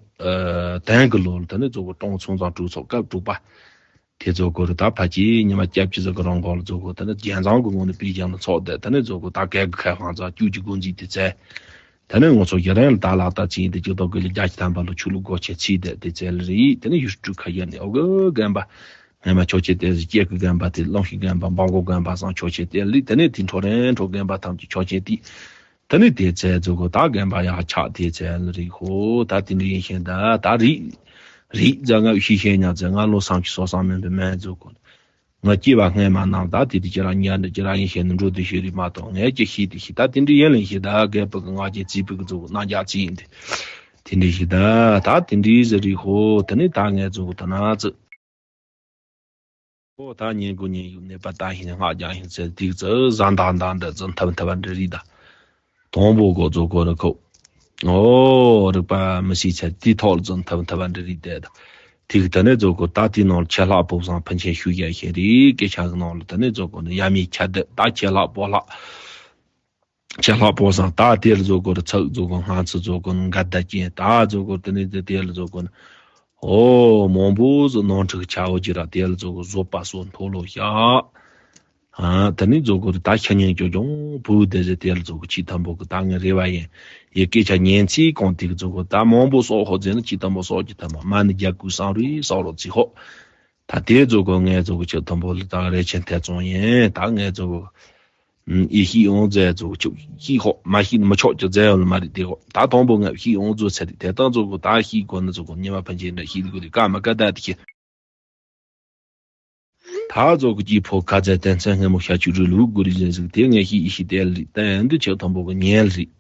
དོན་གི་ལོ་ལ་ད་ནི་ཚོ་གོ་ཀྲོང་ཚོང་ཚང་གྲོས་ཚོགས་སྐབས་དྲུག་པ། དེ་ཚོ་གོ་རུ་ད་ཕ་ཅི་ཉི་མ་སྐྱབས་ཀྱི་ཟིག་གི་རང་གོ་ལ་ཚོ་གོ་ད་ནི་རྒྱལ་མཚང་གི་ངོ་ནས་པི་ཀྱང་ལ་ཚོགས་དེ་ད་ནི་ཚོ་གོ་ད་གལ་གི་ཁ་ཧང་ཚ་ཅུ་ཅི་གོ་འཛིན་དེ་ཚེ། ད་ནི་ང་ཚོ་རྒྱ་རན་ལ་ད་ལག་ད་ཚིག་དེ་ཅི་ཏོ་གི་ལི་རྒྱ་ཆི་ཐམ་པ་ལ་ཆུ་ལུ་གོ་ཆེ་ཚིག་དེ་དེ་ཚེ་ལ་རི་ད་ནི་ཡུ་ཊུབ་ཁ་ཡ་ནི་ཨོ་གི་རྒན་པ། ངས་མ་ཆོག་ཆེ་དེ་ཟི་སྐྱེ་གི་རྒན་པ་དེ་ལོང་ཤི་རྒན་པ་འབའ་གོ་རྒན་པ་སང་ཆོག་ཆེ་དེ་ལི་ད་ནི་དེ་འཕྲོ་རན་འཕྲོ་རྒན་པ་ཐམས་ཅད་ཆོག་ཆེ་དེ། ད་ནི་དེ་ཚེ་ཚོ་གོ་ད་རྒན་པ་ཡ་ཆག་དེ་ཚེ་ལ་རི་ཧོ་ད་དེ་འདྲ་ཡིན་ཤེས་ད་ད་རི། རི་རྫ་ང་ཤི་ཤེས་ཉ་ཚེ་ང་ལོ་སང་ཁྱི་སོ་སང་མེད་པའི་མེད་ཚོ་གོ། ང་སྐྱེ་བ་སྔ་མ་ནང་ད་དེ་དུས་ཁྱེད་རང་ཉལ་འདྲ་ཁྱེད་རང་ཡིན་ཤེས་ནི་འགྲོ་དུས་ཤེས་རིག་མ་གཏོགས་ངས་ཀྱི་ཤེས་དུས་ཤེས་ད་དེ་འདྲའི་ཡན་ལས་ཤེས་ད་རྒད་པོ་གི་ང་ཀྱི་རྩིས་པོ་གི་གཙོ་བོ་རྣམ་རྒྱལ་རྩིས་ཡིན་ཏེ། དེ་འདྲའི་ཤེས་ད་ད་དེ་འདྲའི་ཟེར་རིག་ཧོ་དེ་ནི་ད་ངས་གཙོ་བོ་ད་ན་ཙི། ཨོ་ད་ཉན་དགོས་ཉན་ཡུག་ནད་པ་ད་ཤིང་སྔགས་རྒྱང་ཤིང་ཚེ་དིག་ཙི་བཟའ་འདང་འདང་འདྲ་ཙི་འཐབ་འཐབ་པ་འདྲ་རིག་ད། དང་པོ་གོ་རྫོགས་གོ་རི་ཁོ། ཨོ་རིག་པ་མི་ཤེས་ཚད་དེའི་ཐོག་ལ་ཙམ་འཐབ་འཐབ་པ་འདྲ་རིག་བསྡད་དང་། དེ་གི་ད་ནས་རྫོགས་གོ་ད་དེའི་ནང་ལ་ཆད་ལྷག་པོ་བཟང་ཕན་ཆད་ཤུགས་རྒྱག་ཤེས་རིག་སྐད་ཆ་གི་ནང་ལ་ད་ནས་རྫོགས་གོ་ནི་ཡ་མི་ཆད་དེ་ད་ཆད་ལྷག་པོ་ལྷག་ཆད་ལྷག་པོ་བཟང་ད་དེ་ལ་རྫོགས་གོ་རི་ཚགས་རྫོགས་གོ་སྔ་ཚུ་རྫོགས་གོ་ནི་འགའ་ད་ཅན་ད་རྫོགས་གོ་ད་ནས་དེ་དེ་ལ་རྫོགས་གོ་ནི། ཨོ་མང་པོ་ཟིག་ནོར་འཁྲུལ་ཆ་བོ་ཅི་ར་དེ་ལ་རྫོགས་གོ་བཟོད་པ་སོགས་མཐོ་ལོ་བྱ། ཨ་ད་ནི་རྫོགས་གོ་རི་ད་ཤ་ཉེན་ཅོ་ཅོང་བུ་དེ་ཟེར་དེ་ལ་རྫོགས་གོ་ཆི་ཐམ་པོ་གི་ད་ངའི་རེ་བ་ཡིན། ཡི་སྐད་ཆ་ཉན་ཚེ་གང་དེ་གི་རྫོགས་གོ་ད་མང་པོ་སོགས་ཧོ་ཟེར་ན་ཆི་ཐམ་པོ་སོགས་ཀྱི་ཐམ་པོ་མ་ནི་རྒྱ་གུ་སང་རུས་སང་རོ་ཚི་ཧོ། ད་དེ་རྫོགས་གོ་ངའི་རྫོགས་གོ་ཆི་ཐམ་པོ་ལ་ད་རེ་ཆེན་ཐེ་ཙོང་ཡིན་ད་ངའི་རྫོགས་གོ་ཨི་ཤི་ཡོང་ཟེར་ཚུགས་ཆུ་ཤི་ཧོ་མ་ཤི་ནི་མི་ཆོག་ཅི་ཟེར་ཡོང་ལ་མ་རེད་དེ་ཧོ་ད་དང་པོ་ངབ་ཤི་ཡོང་ཟོ་ཚེ་རེད་དེ་དང་ཚོ་གོ་ད་ཤི་གོ་ནི་ཚོ་གོ་ཉི་མ་ཕན་ཆད་འདྲ་ཤི་དགོས་རེད་ཀ་མ་ཀ་ད་དེ་ཤི། ད་ཚོ་གོ་ཀྱི་ཕོ་ཁ་ཚད་དན་ཚན་སྔ་མོ་ཤ་ཆུ་རུ་ལུག་དགོས་རེད་ཟེར་ཟིག་དེ་ངས་ཤི་ཡི་ཤི་དེ་ལ་རེད་ད་ཡང་འདི་ཆག་དང་པོ་གོ་ཉལ་རེད།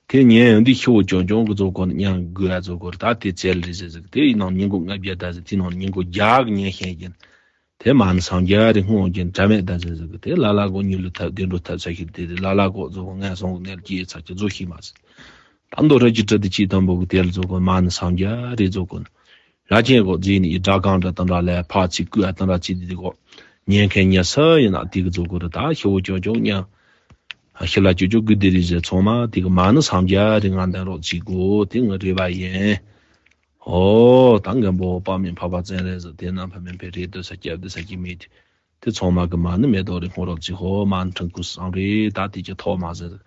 དེ་ཉལ་ཡང་འདི་ཤི་བོ་ཅོང་ཅོང་གི་ཚོ་གོ་ཉང་དགོས་ཡ་ཚོ་གོ་རེད་ད་དེ་ཚེ་ལ་རེད་ཟེར་ཟིག་དེ་ཡིན་ནང་ཉིན་གོ་ལྔ་བརྒྱ་ད་ཟེར་དེ་ནང་ཉིན་གོ་རྒྱག་ཉལ་ཤེས་ཀྱིན། དེ་མ་ཎི་སངས་རྒྱས་རིགས་སྔོན་གྱི་འདྲ་མེད་ད་ཟེར་ཟེར་གི་དེ་ལ་ལ་གོ་ཉུལ་ལུ་ཐབས་བདེ་འགྲོ་ཐབས་ས་ཤིག་དེ་དེ་ལ་ལ་གོ་རྫོགས་ངན་སོང་གི་གནས་ལ་སྐྱེས་ཚར་གྱི་རྫོགས་ཤིག་མ་ཟེར། ད་མདོ་ར་ཅི་ཏྲ་དེ་ཅི་དང་པོ་གི་དེ་ལ་རྫོགས་གོ་མ་ཎི་སངས་རྒྱས་རིགས་རྫོགས་གོ་ན། ར་ཅན་གོ་རྫས་ནི་ཡི་སྒྲ་གང་འདྲ་དང་འདྲ་ལས་ཕ་ཚིག་ཀུ་ཨ་དང་འདྲ་ཚིག་དེ་དེ་གོ། ཉན་མཁན་ཉན་ས་ཡིན་ན་དེ་གི་རྫོགས་གོ་ར་ད་ཤི་བོ་ཅོ་ཅོ་ཉ། ཤི་ལ་ཅོ་ཅོ་གི་དེ་རིགས་ཟེར་ཚང་མ་དེ་གི་མ་ཎི་སངས་རྒྱས་རིགས་ང་འདན་རོགས་ཚིག་གོ་དེ་ངི་རེ་བ་ཡིན། ཨོ་ད་མགོན་པོ་དཔག་མེད་འཕགས་པ་སྤྱན་རས་གཟིགས་དེ་རྣམ་པར་སྨིན་པའི་རིགས་སུ་སྐྱབས་སུ་མཆི་མེད་དེ། དེ་ཚང་མ་གི་མ་ཎི་མེ་ཏོག་རེ་སྔོ་རོགས་ཚིག་ཧོ་མ་ཎི་ཁྲང་ཀུ་སང་རེ་ད་དེ་ཀྱི་ཐོག་མ་ཟེར།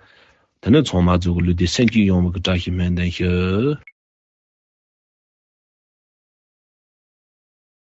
དེ་ནས་ཚང་མ་ཚོ་གི་ལུས་དེ་སེམས་ཀྱི་ཡོང་བ་གི་བཀྲ་ཤིས་སྨོན་འདུན་ཞུ།